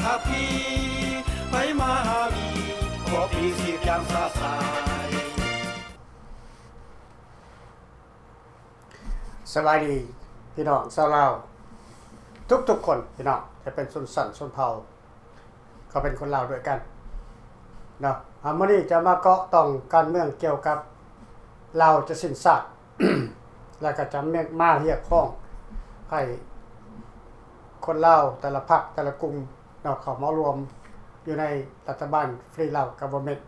ຖ້າພີໄປມາຫາວີ ຂໍພີສິດຢ່າງສາສາຍ. ສະບາຍດີພີ່ນ້ອງຊາວລາວທຸກໆຄົນ ພີ່ນ້ອງຈະເປັນຊົນຊັ້ນຊົນເຜົ່າ ກໍເປັນຄົນລາວດ້ວຍກັນເນາະ. ອາ ມື້ນີ້ຈະມາເກາະຕ່ອງການເມືອງກ່ຽວກັບລາວຈະສິ້ນຊາດ ແລະ ກໍຈະມາຮຽກຮ້ອງໃຫ້ຄົນລາວແຕ່ລະພັກແຕ່ລະກຸ່ມເນາະ ເຂົ້າມາລວມຢູ່ໃນລັດຖະບານ Free Lao Government.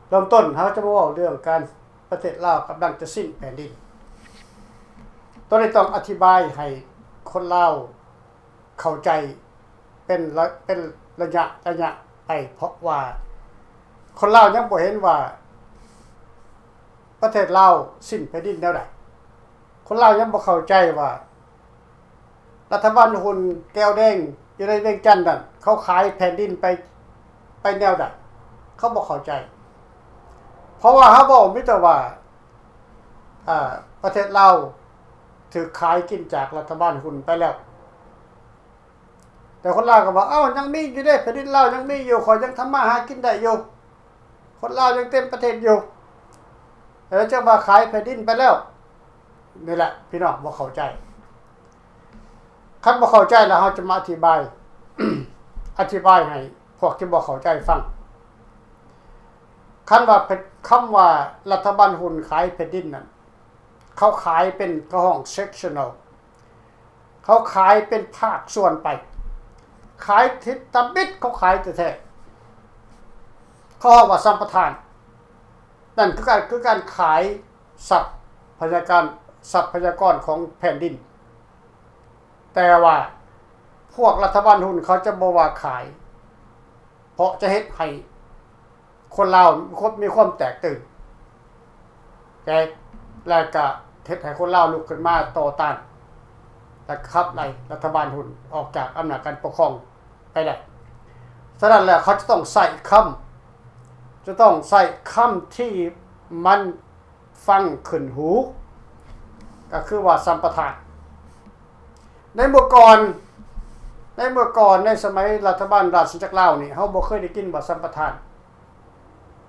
ເລີ່ມຕົ້ນເຮົາຈະມາເວົ້າເລື່ອງການ ປະເທດລາວກຳລັງຈະສິ້ນແຜ່ນດິນ. ໂຕນີ້ຕ້ອງອະທິບາຍໃຫ້ຄົນລາວເຂົ້າໃຈເປັນລະ ເປັນໄລຍະໄລຍະໄປ ເພາະວ່າຄົນລາວຍັງບໍ່ເຫັນວ່າປະເທດລາວສິ້ນແຜ່ນດິນແນວໃດ. ຄົນລາວຍັງບໍ່ເຂົ້າໃຈວ່າ ລັດຖະບານຫຸ່ນແກ້ວແດງຢູ່ໃນວຽງຈັນນັ້ນ ເຂົາຂາຍແຜ່ນດິນໄປ ໄປແນວໃດ? ເຂົາບໍ່ເຂົ້າໃຈ. ເພາະວ່າເຮົາເວົ້າມີແຕ່ວ່າ ອາ ປະເທດລາວຖືກຂາຍກິນຈາກລັດຖະບານຫຸ່ນໄປແລ້ວ. ແຕ່ຄົນລາວກໍວ່າ ເອົ້າ ຍັງມີຢູ່ເດ້ ແຜ່ນດິນລາວຍັງມີຢູ່ ຂ້ອຍຍັງທຳມາຫາກິນໄດ້ຢູ່. ຄົນລາວຍັງເຕັມປະເທດຢູ່ ແລ້ວຈະວ່າຂາຍແຜ່ນດິນໄປແລ້ວ. ນີ້ແຫຼະ ພີ່ນ້ອງບໍ່ເຂົ້າໃຈ. ຄັນບໍ່ເຂົ້າໃຈແລ້ວ ເຮົາຈະມາອະທິບາຍ ອະທິບາຍໃຫ້ພວກທີ່ບໍ່ເຂົ້າໃຈຟັງ. ຄັນວ່າ ຄຳວ່າລັດຖະບານຫຸ່ນຂາຍແຜ່ນດິນນັ້ນ ເຂົາຂາຍເປັນ ເຂົາຮ້ອງ sectional ເຂົາຂາຍເປັນພາກສ່ວນໄປ ຂາຍທິດຕຳອິດ ເຂົາຂາຍແທ້ໆ ເຂົາຮ້ອງວ່າສຳປະທານ. ນັ້ນຄືການ ຄືການຂາຍຊັບພະຍາການ ຊັບພະຍາກອນຂອງແຜ່ນດິນ. ແຕ່ວ່າພວກລັດຖະບານຫຸ່ນເຂົາຈະບໍ່ວ່າຂາຍ ເພາະຈະເຮັດໃຫ້ ຄົນລາວມີຄວາມ ມີຄວາມແຕກຕື່ນ ແຕກ ແລະກະເຮັດໃຫ້ຄົນລາວລຸກຂຶ້ນມາຕໍ່ຕ້ານ ແລະຂັບໄລ່ລັດຖະບານຫຸ່ນອອກຈາກອຳນາດການປົກຄອງໄປໄດ້. ສະນັ້ນແລ້ວ ເຂົາຈະຕ້ອງໃຊ້ຄຳ ຈະຕ້ອງໃຊ້ຄຳທີ່ມັນ ຟັງຂຶ້ນຫູ ກໍຄືວ່າສຳປະທານ. ໃນເມື່ອກ່ອນ ໃນເມື່ອກ່ອນ ໃນສະໄໝລັດຖະບານລາຊະອານາຈັກລາວນີ້ ເຮົາບໍ່ເຄີຍໄດ້ຍິນວ່າສຳປະທານ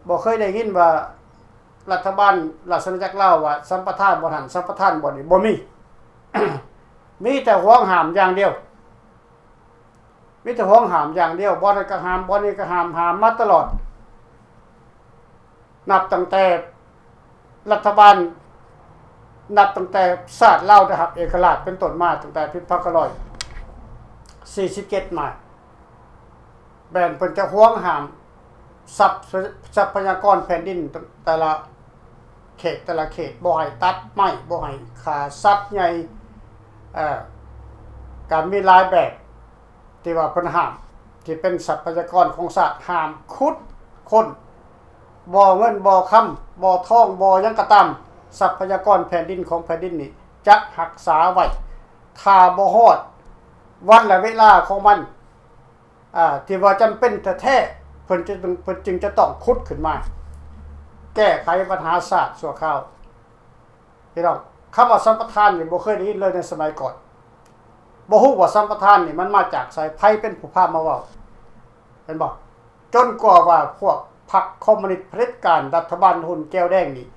ບໍ່ເຄີຍໄດ້ຍິນວ່າລັດຖະບານລາຊະອານາຈັກລາວວ່າສຳປະທານບ່ອນຫັ້ນ ສຳປະທານບ່ອນນີ້ ບໍ່ມີ. ມີແຕ່ຫວງຫ້າມຢ່າງດຽວ. ມີແຕ່ຫວງຫ້າມຢ່າງດຽວ ບ່ອນນັ້ນກໍຫ້າມ ບ່ອນນີ້ກໍຫ້າມ ຫ້າມມາຕະຫຼອດ ນັບຕັ້ງແຕ່ລັດຖະບານ ນັບຕັ້ງແຕ່ຊາດລາວໄດ້ຮັບເອກະລາດເປັນຕົ້ນມາ ຕັ້ງແຕ່ປີພັນເກົ້າຮ້ອຍສີ່ສິບເຈັດມາ ແມ່ນເພິ່ນຈະຫວງຫ້າມ ຊັບ ຊັບພະຍາກອນແຜ່ນດິນແຕ່ລະເຂດ ແຕ່ລະເຂດ ບໍ່ໃຫ້ຕັດໄມ້ ບໍ່ໃຫ້ຂ້າສັດໃຫຍ່ ເອີ ກະມີຫຼາຍແບບທີ່ວ່າເພິ່ນຫ້າມ ທີ່ເປັນຊັບພະຍາກອນຂອງຊາດ ຫ້າມຂຸດຄົ້ນບໍ່ເງິນບໍ່ຄຳ ບໍ່ທອງ ບໍ່ຫຍັງກໍຕາມ ຊັບພະຍາກອນແຜ່ນດິນຂອງແຜ່ນດິນນີ້ ຈະຮັກສາໄວ້ ຖ້າບໍ່ຮອດວັນ ແລະ ເວລາຂອງມັນ ອ່າ ທີ່ວ່າຈຳເປັນແທ້ໆ ເພິ່ນຈະ ເພິ່ນຈຶ່ງຈະຕ້ອງຂຸດຂຶ້ນມາ ແກ້ໄຂບັນຫາຊາດຊົ່ວຄາວ. ພີ່ນ້ອງ ຄຳວ່າສຳປະທານນີ້ບໍ່ເຄີຍໄດ້ຍິນເລີຍໃນສະໄໝກ່ອນ ບໍ່ຮູ້ວ່າສຳປະທານນີ້ມັນມາຈາກໃສ ໃຜເປັນຜູ້ພາມາເວົ້າ ເຫັນບໍ່? ຈົນກວ່າວ່າພວກພັກຄອມມູນິດຜະເດັດການ ລັດຖະບານຫຸ່ນແກ້ວແດງນີ້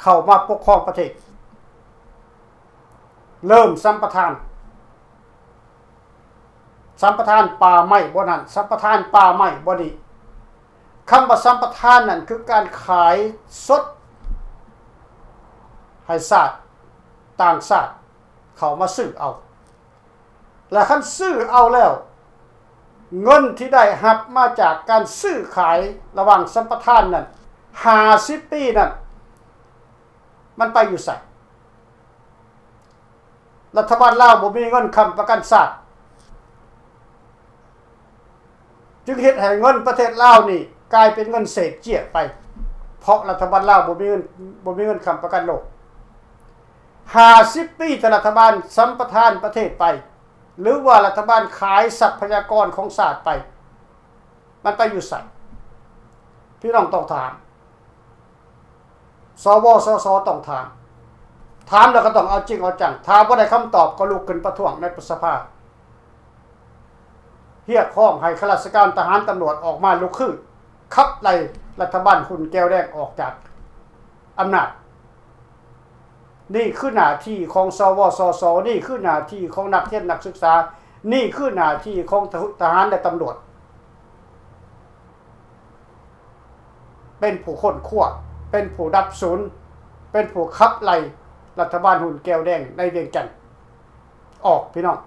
ເຂົ້າມາປົກຄອງປະເທດ ເລີ່ມສຳປະທານ ສຳປະທານປ່າໄມ້ບ່ອນນັ້ນ ສຳປະທານປ່າໄມ້ບ່ອນນີ້. ຄຳວ່າສຳປະທານນັ້ນ ຄືການຂາຍສົດໃຫ້ຊາດ ຕ່າງຊາດເຂົ້າມາຊື້ເອົາ ແລະ ຄັນຊື້ເອົາແລ້ວ ເງິນທີ່ໄດ້ຮັບມາຈາກການຊື້ຂາຍລະຫວ່າງສຳປະທານນັ້ນ ຫ້າສິບປີນັ້ນ ມັນໄປຢູ່ໃສ? ລັດຖະບານລາວບໍ່ມີເງິນຄ້ຳປະກັນຊາດ ຈຶ່ງເຮັດໃຫ້ເງິນປະເທດລາວນີ້ກາຍເປັນເງິນເສດເຈ້ຍໄປ ເພາະລັດຖະບານລາວບໍ່ມີເງິນ ບໍ່ມີເງິນຄ້ຳປະກັນໂລກ. ຫ້າສິບປີ ຖ້າລັດຖະບານສຳປະທານປະເທດໄປ ຫຼືວ່າລັດຖະບານຂາຍຊັບພະຍາກອນຂອງຊາດໄປ ມັນໄປຢູ່ໃສ? ພີ່ນ້ອງຕ້ອງຖາມ ສວ ສສ ຕ້ອງຖາມ ຖາມແລ້ວກໍຕ້ອງເອົາຈິງເອົາຈັງ ຖ້າບໍ່ໄດ້ຄຳຕອບກໍລຸກຂຶ້ນປະທ້ວງໃນສະພາ. ຮຽກຮ້ອງໃຫ້ຂ້າລາຊະການທະຫານຕຳຫຼວດອອກມາລຸກຄືນ ຂັບໄລ່ລັດຖະບານຮຸ່ນແກ້ວແດງອອກຈາກອຳນາດ. ນີ້ຄືໜ້າທີ່ຂອງ ສວ ສສ, ນີ້ຄືໜ້າທີ່ຂອງນັກຮຽນນັກສຶກສາ, ນີ້ຄືໜ້າທີ່ຂອງທະຫານ ແລະ ຕຳຫຼວດ. ເປັນຜູ້ຄົ້ນຄວ້າ, ເປັນຜູ້ດັບສູນ, ເປັນຜູ້ຂັບໄລ່ລັດຖະບານຮຸ່ນແກ້ວແດງໃນວຽງຈັນອອກ, ພີ່ນ້ອງ.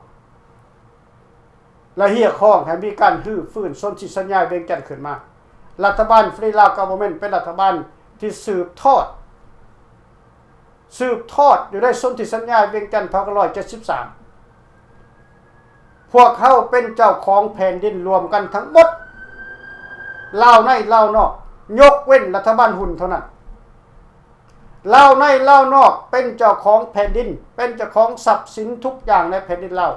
ແລະ ຮຽກຮ້ອງໃຫ້ມີການຮື້ຟື້ນສົນທິສັນຍາວຽງຈັນຂຶ້ນມາ. ລັດຖະບານ Free Lao Government ເປັນລັດຖະບານທີ່ສືບທອດ, ສືບທອດຢູ່ໃນສົນທິສັນຍາວຽງຈັນ ພັນເກົ້າຮ້ອຍເຈັດສິບສາມ. ພວກເຮົາເປັນເຈົ້າຂອງແຜ່ນດິນລວມກັນທັງໝົດ, ລາວໃນລາວນອກ, ຍົກເວັ້ນລັດຖະບານຮຸ່ນເທົ່ານັ້ນ. ລາວໃນລາວນອກເປັນເຈົ້າຂອງແຜ່ນດິນ, ເປັນເຈົ້າຂອງຊັບສິນທຸກຢ່າງໃນແຜ່ນດິນລາວ.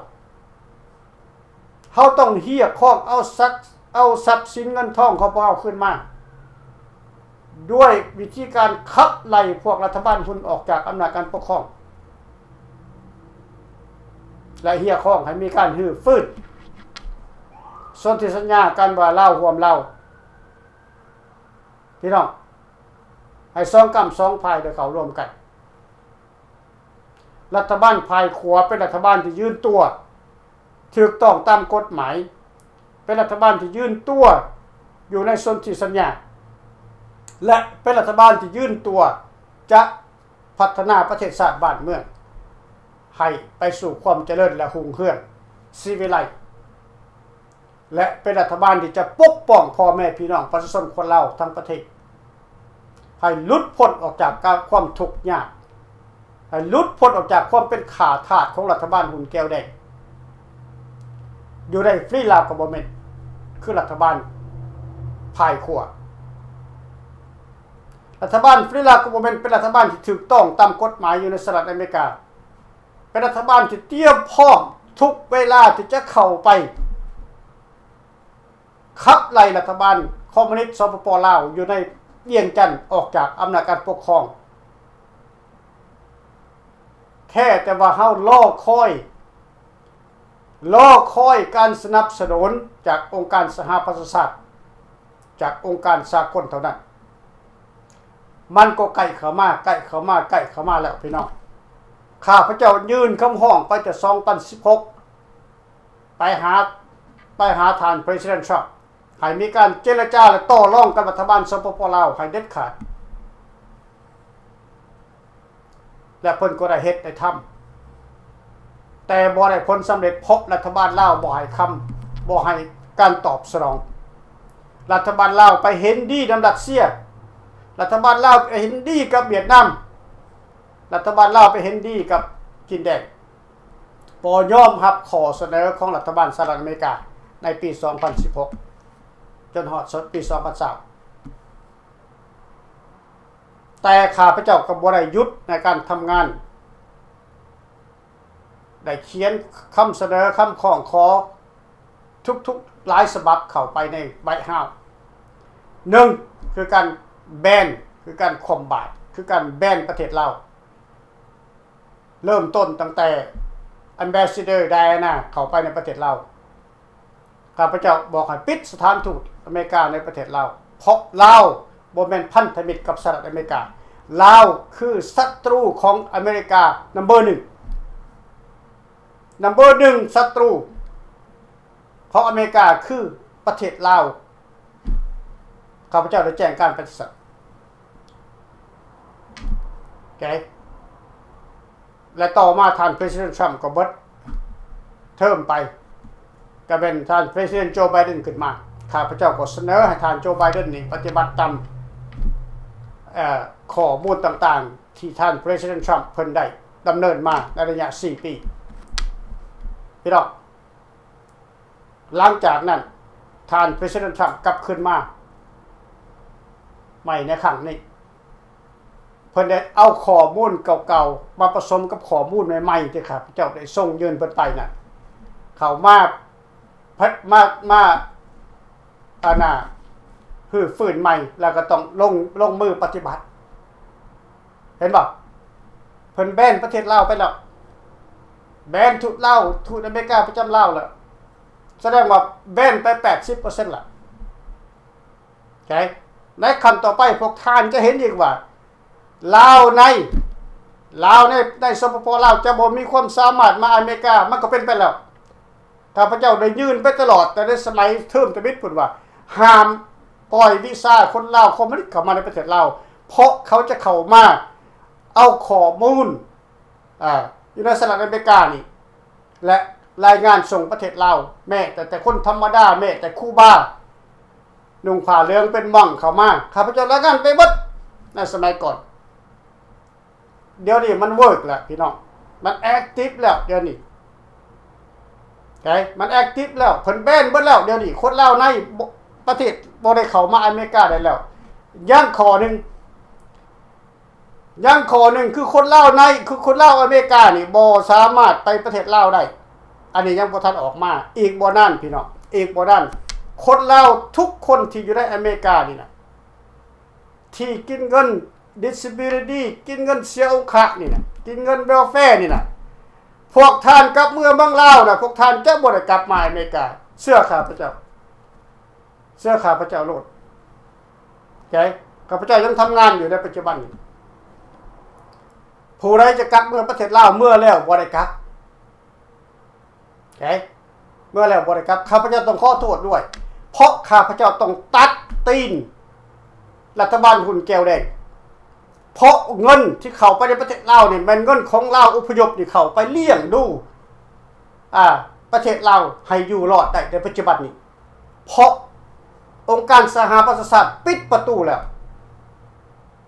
ເຮົາຕ້ອງຮຽກຮ້ອງເອົາຊັບ, ເອົາຊັບສິນເງິນທອງຂອງພວກເຮົາຄືນມາ ດ້ວຍວິທີການຂັບໄລ່ພວກລັດຖະບານຮຸ່ນອອກຈາກອຳນາດການປົກຄອງ ແລະ ຮຽກຮ້ອງໃຫ້ມີການຮື້ຟື້ນສົນທິສັນຍາກັນວ່າລາວຮ່ວມລາວ. ພີ່ນ້ອງ, ໃຫ້ສອງກ້ຳສອງຝ່າຍໄດ້ເຂົ້າຮ່ວມກັນ. ລັດຖະບານຝ່າຍຂວາເປັນລັດຖະບານທີ່ຢືນຕົວ ຖືກຕ້ອງຕາມກົດໝາຍ, ເປັນລັດຖະບານທີ່ຢືນຕົວຢູ່ໃນສົນທິສັນຍາ ແລະ ເປັນລັດຖະບານທີ່ຢືນຕົວຈະພັດທະນາປະເທດຊາດບ້ານເມືອງໃຫ້ໄປສູ່ຄວາມຈະເລີນ ແລະ ຮຸ່ງເຮືອງ ສີວິໄລ ແລະ ເປັນລັດຖະບານທີ່ຈະປົກປ້ອງພໍ່ແມ່ພີ່ນ້ອງປະຊາຊົນຄົນລາວທັງປະເທດ ໃຫ້ຫຼຸດພົ້ນອອກຈາກການ ຄວາມທຸກຍາກ, ໃຫ້ຫຼຸດພົ້ນອອກຈາກຄວາມເປັນຂ້າທາດຂອງລັດຖະບານຮຸ່ນແກ້ວແດງ ຢູ່ໃນ Free Lao Government ຄືລັດຖະບານຝ່າຍຂວາ. ລັດຖະບານ Free Lao Government ເປັນລັດຖະບານທີ່ຖືກຕ້ອງຕາມກົດໝາຍຢູ່ໃນສະຫະລັດອາເມລິກາ, ເປັນລັດຖະບານທີ່ຕຽມພ້ອມທຸກເວລາທີ່ຈະເຂົ້າໄປຂັບໄລ່ລັດຖະບານຄອມມູນິດ ສປປ ລາວ ຢູ່ໃນວຽງຈັນອອກຈາກອຳນາດການປົກຄອງ. ແຄ່ແຕ່ວ່າເຮົາລໍຄອຍ, ລໍຄອຍການສະໜັບສະໜູນຈາກອົງການສະຫະປະຊາຊາດ, ຈາກອົງການສາກົນເທົ່ານັ້ນ. ມັນກໍໃກ້ເຂົ້າມາ, ໃກ້ເຂົ້າມາ, ໃກ້ເຂົ້າມາແລ້ວ ພີ່ນ້ອງ. ຂ້າພະເຈົ້າຍື່ນຄຳຮ້ອງໄປແຕ່ສອງພັນສິບຫົກ ໄປຫາ, ໄປຫາທ່ານ President Trump ໃຫ້ມີການເຈລະຈາ ແລະ ຕໍ່ລອງກັບລັດຖະບານ ສປປ ລາວ ໃຫ້ເດັດຂາດ ແລະ ເພິ່ນກໍໄດ້ເຮັດໄດ້ທຳ ແຕ່ບໍ່ໄດ້ຜົນສຳເລັດ ເພາະລັດຖະບານລາວບໍ່ໃຫ້ຄຳ, ບໍ່ໃຫ້ການຕອບສະໜອງ. ລັດຖະບານລາວໄປເຫັນດີນຳຣັດເຊຍ, ລັດຖະບານລາວໄປເຫັນດີກັບຫວຽດນາມ, ລັດຖະບານລາວໄປເຫັນດີກັບຈີນແດງ. ບໍ່ຍອມຮັບຂໍ້ສະເໜີຂອງລັດຖະບານສະຫະລັດອາເມລິກາໃນປີສອງພັນສິບຫົກ ຈົນຮອດສົດປີສອງພັນຊາວ. ແຕ່ຂ້າພະເຈົ້າກໍບໍ່ໄດ້ຢຸດໃນການທຳງານ, ໄດ້ຂຽນຄຳສະເໜີ, ຄຳຮ້ອງຂໍທຸກໆຫຼາຍສະບັບເຂົ້າໄປໃນ White House. ໜຶ່ງ ຄືການແບນ, ຄືການຄວ່ຳບາດ, ຄືການແບນປະເທດລາວ. ເລີ່ມຕົ້ນຕັ້ງແຕ່ Ambassador Diana ເຂົ້າໄປໃນປະເທດລາວ. ຂ້າພະເຈົ້າບອກໃຫ້ປິດສະຖານທູດອາເມລິກາໃນປະເທດລາວ, ເພາະລາວບໍ່ແມ່ນພັນທະມິດກັບສະຫະລັດອາເມລິກາ. ລາວຄືສັດຕູຂອງອາເມລິກາ number ໜຶ່ງ, number ໜຶ່ງສັດຕູຂອງອາເມລິກາຄືປະເທດລາວ. ຂ້າພະເຈົ້າໄດ້ແຈ້ງການປະຕິເສດ. ໂອເຄ. ແລະ ຕໍ່ມາທ່ານ President Trump ກໍເບິດເທີມໄປ, ກໍເປັນທ່ານ President Joe Biden ຂຶ້ນມາ. ຂ້າພະເຈົ້າກໍສະເໜີໃຫ້ທ່ານ Joe Biden ນີ້ປະຕິບັດຕາມ, ເອີ, ຂໍ້ມູນຕ່າງໆ ທີ່ທ່ານ President Trump ເພິ່ນໄດ້ດຳເນີນມາໃນໄລຍະສີ່ປີ. ພີ່ນ້ອງ, ຫຼັງຈາກນັ້ນ ທ່ານ President Trump ກັບຄືນມາໃໝ່ໃນຄັ້ງນີ້, ເພິ່ນໄດ້ເອົາຂໍ້ມູນເກົ່າໆມາປະສົມກັບຂໍ້ມູນໃໝ່ໆ ທີ່ຂ້າພະເຈົ້າໄດ້ສົ່ງຍື່ນເພິ່ນໄປນັ້ນ ເຂົ້າມາ, ມາ, ມາ, ອັນນ່າ, ຮື້ຟື້ນໃໝ່ ແລ້ວກໍຕ້ອງລົງ, ລົງມືປະຕິບັດ. ເຫັນບໍ່? ເພິ່ນແບນປະເທດລາວໄປແລ້ວ, ແບນທູດລາວ, ທູດອາເມລິກາປະຈຳລາວແລ້ວ. ສະແດງວ່າແບນໄປແປດສິບເປີເຊັນລະ. ໃຈ ໃນຂັ້ນຕໍ່ໄປພວກທ່ານຈະເຫັນອີກວ່າ ລາວໃນ ລາວໃນ ໃນ ສປປ ລາວ ຈະບໍ່ມີຄວາມສາມາດມາອາເມລິກາ ມັນກໍເປັນໄປແລ້ວ. ຂ້າພະເຈົ້າໄດ້ຍື່ນໄປຕະຫຼອດ ແຕ່ໃນສະໄໝເທີມທຳອິດພຸ້ນວ່າ ຫ້າມປ່ອຍວີຊາຄົນລາວຄອມມູນິດເຂົ້າມາໃນປະເທດລາວ ເພາະເຂົາຈະເຂົ້າມາເອົາຂໍ້ມູນ ອາ ຢູ່ໃນສະຫະລັດອາເມລິການີ້ ແລະ ລາຍງານສົ່ງປະເທດລາວ ແມ້ແຕ່ ແຕ່ຄົນທຳມະດາ ແມ້ແຕ່ຄູບາ ນຸ່ງຜ້າເຫຼືອງເປັນມັ້ງເຂົ້າມາ ຂ້າພະເຈົ້າລາຍງານໄປເບິດໃນສະໄໝກ່ອນ. ດຽວນີ້ມັນເວີກແລ້ວພີ່ນ້ອງ ມັນແອັກຕິບແລ້ວດຽວນີ້ ໃຈ ມັນແອັກຕິບແລ້ວ ເພິ່ນແບນເບິດແລ້ວ. ດຽວນີ້ຄົນລາວໃນ ປະເທດບໍ່ໄດ້ເຂົ້າມາອາເມລິກາໄດ້ແລ້ວ. ຍັງຂໍ້ໜຶ່ງ ຍັງຂໍ້ໜຶ່ງ ຄືຄົນລາວໃນ ຄືຄົນລາວອາເມລິການີ້ບໍ່ສາມາດໄປປະເທດລາວໄດ້. ອັນນີ້ຍັງບໍ່ທັນອອກມາ ອີກບໍ່ນານພີ່ນ້ອງ ອີກບໍ່ນານ ຄົນລາວທຸກຄົນທີ່ຢູ່ໃນອາເມລິການີ້ນະ ທີ່ກິນເງິນ disability ກິນເງິນເສຍອົງຄະນີ້ນະ ກິນເງິນ welfare ນີ້ນະ ພວກທ່ານກັບເມືອເມືອງລາວນະ ພວກທ່ານຈະບໍ່ໄດ້ກັບມາອາເມລິກາ ເຊື່ອຂ້າພະເຈົ້າ. ເຊື່ອຂ້າພະເຈົ້າໂລດ ໃຈ ຂ້າພະເຈົ້າຍັງທຳງານຢູ່ໃນປັດຈຸບັນນີ້. ຜູ້ໃດຈະກັບເມືອປະເທດລາວ ເມືອແລ້ວບໍ່ໄດ້ກັບ ໃຈ ເມືອແລ້ວບໍ່ໄດ້ກັບ. ຂ້າພະເຈົ້າຕ້ອງຂໍໂທດດ້ວຍ ເພາະຂ້າພະເຈົ້າຕ້ອງຕັດຕີນລັດຖະບານຫຸ່ນແກ້ວແດງ ເພາະເງິນທີ່ເຂົ້າໄປໃນປະເທດລາວນີ້ ແມ່ນເງິນຂອງລາວອົບພະຍົບນີ້ເຂົ້າໄປລ້ຽງດູ ອາ ປະເທດລາວໃຫ້ຢູ່ລອດໄດ້ໃນປັດຈຸບັນນີ້. ເພາະອົງການສະຫະປະຊາຊາດປິດປະຕູແລ້ວ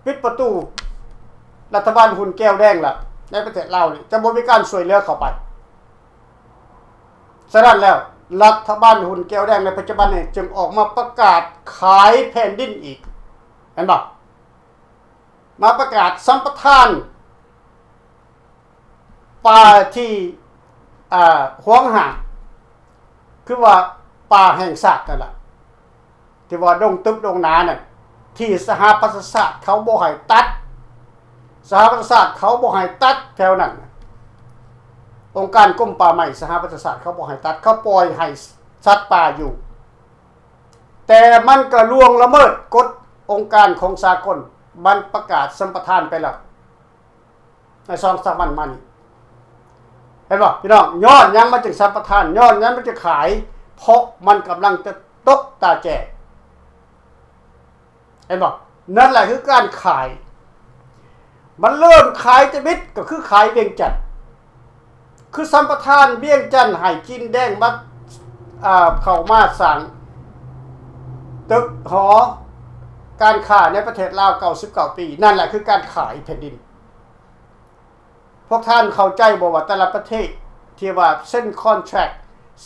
ປິດປະຕູລັດຖະບານຫຸ່ນແກ້ວແດງແລ້ວ ໃນປະເທດລາວນີ້ຈະບໍ່ມີການຊ່ວຍເຫຼືອເຂົ້າໄປ. ສະນັ້ນແລ້ວ ລັດຖະບານຫຸ່ນແກ້ວແດງໃນປັດຈຸບັນນີ້ຈຶ່ງອອກມາປະກາດຂາຍແຜ່ນດິນອີກ ເຫັນບໍ່? ມາປະກາດສຳປະທານ ປ່າທີ່ ອ່າ ຫວງຫ້າມ ຄືວ່າປ່າແຫ່ງຊາດນັ້ນລະ ທີ່ວ່າດົງຕຶບດົງໜານັ້ນ ທີ່ສະຫະປະຊາຊາດເຂົາບໍ່ໃຫ້ຕັດ ສະຫະປະຊາຊາດເຂົາບໍ່ໃຫ້ຕັດແຖວນັ້ນ. ອົງການກົມປ່າໄມ້ສະຫະປະຊາຊາດເຂົາບໍ່ໃຫ້ຕັດ ເຂົາປ່ອຍໃຫ້ສັດປ່າຢູ່ ແຕ່ມັນກໍລ່ວງລະເມີດກົດອົງການຂອງສາກົນ ມັນປະກາດສຳປະທານໄປແລ້ວ ໃນສອງສາມວັນມານີ້ ເຫັນບໍ່ພີ່ນ້ອງ? ຍ້ອນຫຍັງມັນຈຶ່ງສຳປະທານ? ຍ້ອນຫຍັງມັນຈຶ່ງຂາຍ? ເພາະມັນກຳລັງຈະຕົກຕາແຈ ເຫັນບໍ່? ນັ້ນແຫຼະຄືການຂາຍ ມັນເລີ່ມຂາຍທຳອິດ ກໍຄືຂາຍວຽງຈັນ ຄືສຳປະທານວຽງຈັນໃຫ້ຈີນແດງມາ ອ່າ ເຂົ້າມາສ້າງຕຶກຫໍການຄ້າໃນປະເທດລາວເກົ້າສິບເກົ້າປີ ນັ້ນແຫຼະຄືການຂາຍແຜ່ນດິນ. ພວກທ່ານເຂົ້າໃຈບໍ່ວ່າແຕ່ລະປະເທດທີ່ວ່າເຊັນຄອນແທຣັກ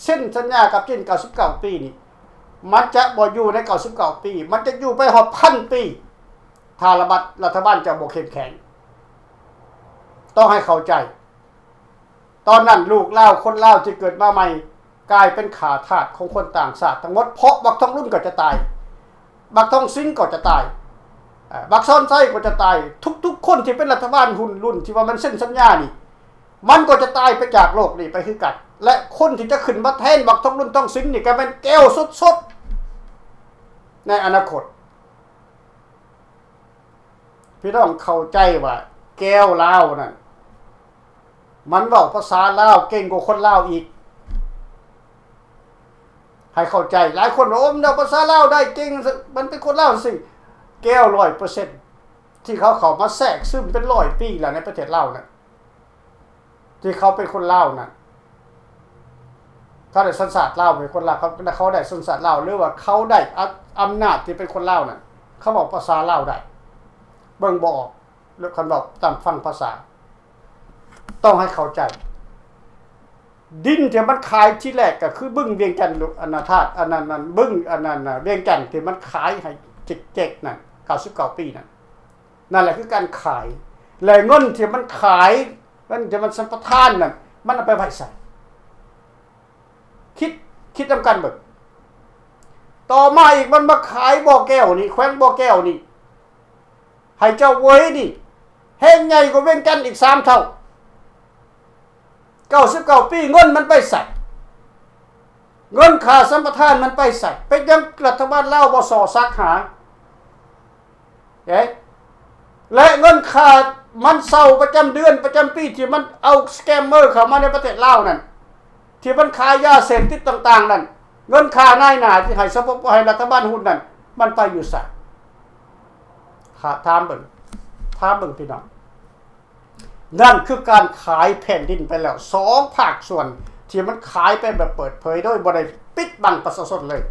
ເຊັນສັນຍາກັບຈີນເກົ້າສິບເກົ້າປີນີ້ ມັນຈະບໍ່ຢູ່ໃນເກົ້າສິບເກົ້າປີ ມັນຈະຢູ່ໄປຮອດພັນປີ ຖ້າລະບັດລັດຖະບານຈະບໍ່ເຂັ້ມແຂງ. ຕ້ອງໃຫ້ເຂົ້າໃຈ ຕອນນັ້ນລູກລາວ ຄົນລາວທີ່ເກີດມາໃໝ່ ກາຍເປັນຂ້າທາດຂອງຄົນຕ່າງຊາດທັງໝົດ ເພາະບັກທອງລຸນກໍຈະຕາຍ ບັກທອງສິງກໍຈະຕາຍ ເອີ ບັກສອນໄຊກໍຈະຕາຍ ທຸກໆຄົນທີ່ເປັນລັດຖະບານຫຸ່ນລຸ້ນທີ່ວ່າມັນເຊັນສັນຍານີ້ ມັນກໍຈະຕາຍໄປຈາກໂລກນີ້ໄປຄືກັນ ແລະ ຄົນທີ່ຈະຂຶ້ນມາແທນບັກທອງລຸ້ນ ທອງສິງນີ້ ກໍແມ່ນແກ້ວສົດໆ ໃນອະນາຄົດ. ພີ່ນ້ອງເຂົ້າໃຈວ່າແກ້ວລາວນັ້ນ ມັນເວົ້າພາສາລາວເກັ່ງກວ່າຄົນລາວອີກ ໃຫ້ເຂົ້າໃຈ. ຫຼາຍຄົນວ່າ ໂອ້ ມັນເວົ້າພາສາລາວໄດ້ເກັ່ງ ມັນເປັນຄົນລາວ ຈັ່ງຊີ້ ແກ້ວຮ້ອຍເປີເຊັນ ທີ່ເຂົາເຂົ້າມາແຊກຊຶມເປັນຮ້ອຍປີແລ້ວໃນປະເທດລາວນັ້ນ ທີ່ເຂົາເປັນຄົນລາວນັ້ນ ເຂົາໄດ້ສັນຊາດລາວເປັນຄົນລາວ ເຂົາ ເຂົາໄດ້ສັນຊາດລາວ ຫຼືວ່າເຂົາໄດ້ອຳ ອຳນາດທີ່ເປັນຄົນລາວນັ້ນ ເຂົາເວົ້າພາສາລາວໄດ້ ເບິ່ງບໍ່ອອກ ຫຼືຄັນເວົ້າຕາມຟັງພາສາ ຕ້ອງໃຫ້ເຂົ້າໃຈ. ດິນທີ່ມັນຂາຍທີແລກກໍຄືບຶງວຽງຈັນ ອັນນະ ທາດ ອັນນັ້ນ ອັນບຶງ ອັນນັ້ນນະ ວຽງຈັນທີ່ມັນຂາຍໃຫ້ເຈັກໆນັ້ນ ເກົ້າສິບເກົ້າປີນັ້ນ ນັ້ນແຫຼະຄືການຂາຍ ແລະ ເງິນທີ່ມັນຂາຍ ເງິນທີ່ມັນສຳປະທານນັ້ນ ມັນເອົາໄປໄວ້ໃສ? ຄິດ ຄິດນຳກັນເບິ່ງ. ຕໍ່ມາອີກ ມັນມາຂາຍບໍ່ແກ້ວນີ້ ແຂວງບໍ່ແກ້ວນີ້ ໃຫ້ເຈົ້າເຫວີຍນີ້ ແຮ່ງໃຫຍ່ກວ່າວຽງຈັນອີກສາມເທົ່າ. ເກົ້າສິບເກົ້າປີ ເງິນມັນໄປໃສ? ເງິນຄ່າສຳປະທານມັນໄປໃສ? ເປັນຫຍັງລັດຖະບານລາວບໍ່ສໍ້ຊາກຫາ? ເອີ ແລະເງິນຄ່າມັນເຊົ່າປະຈຳເດືອນປະຈຳປີ ທີ່ມັນເອົາສະແກມເມີເຂົ້າມາໃນປະເທດລາວນັ້ນ ທີ່ມັນຂາຍຢາເສບຕິດຕ່າງໆນັ້ນ ເງິນຄ່ານາຍໜ້າທີ່ໃຫ້ສປປ ໃຫ້ລັດຖະບານຮຸນນັ້ນ ມັນໄປຢູ່ໃສ? ຖາມເບິ່ງ ຖາມເບິ່ງພີ່ນ້ອງ. ນັ້ນຄືການຂາຍແຜ່ນດິນໄປແລ້ວ ສອງພາກສ່ວນ ທີ່ມັນຂາຍໄປແບບເປີດເຜີຍ ໂດຍບໍ່ໄດ້ປິດບັງປະຊາຊົນເລີຍ.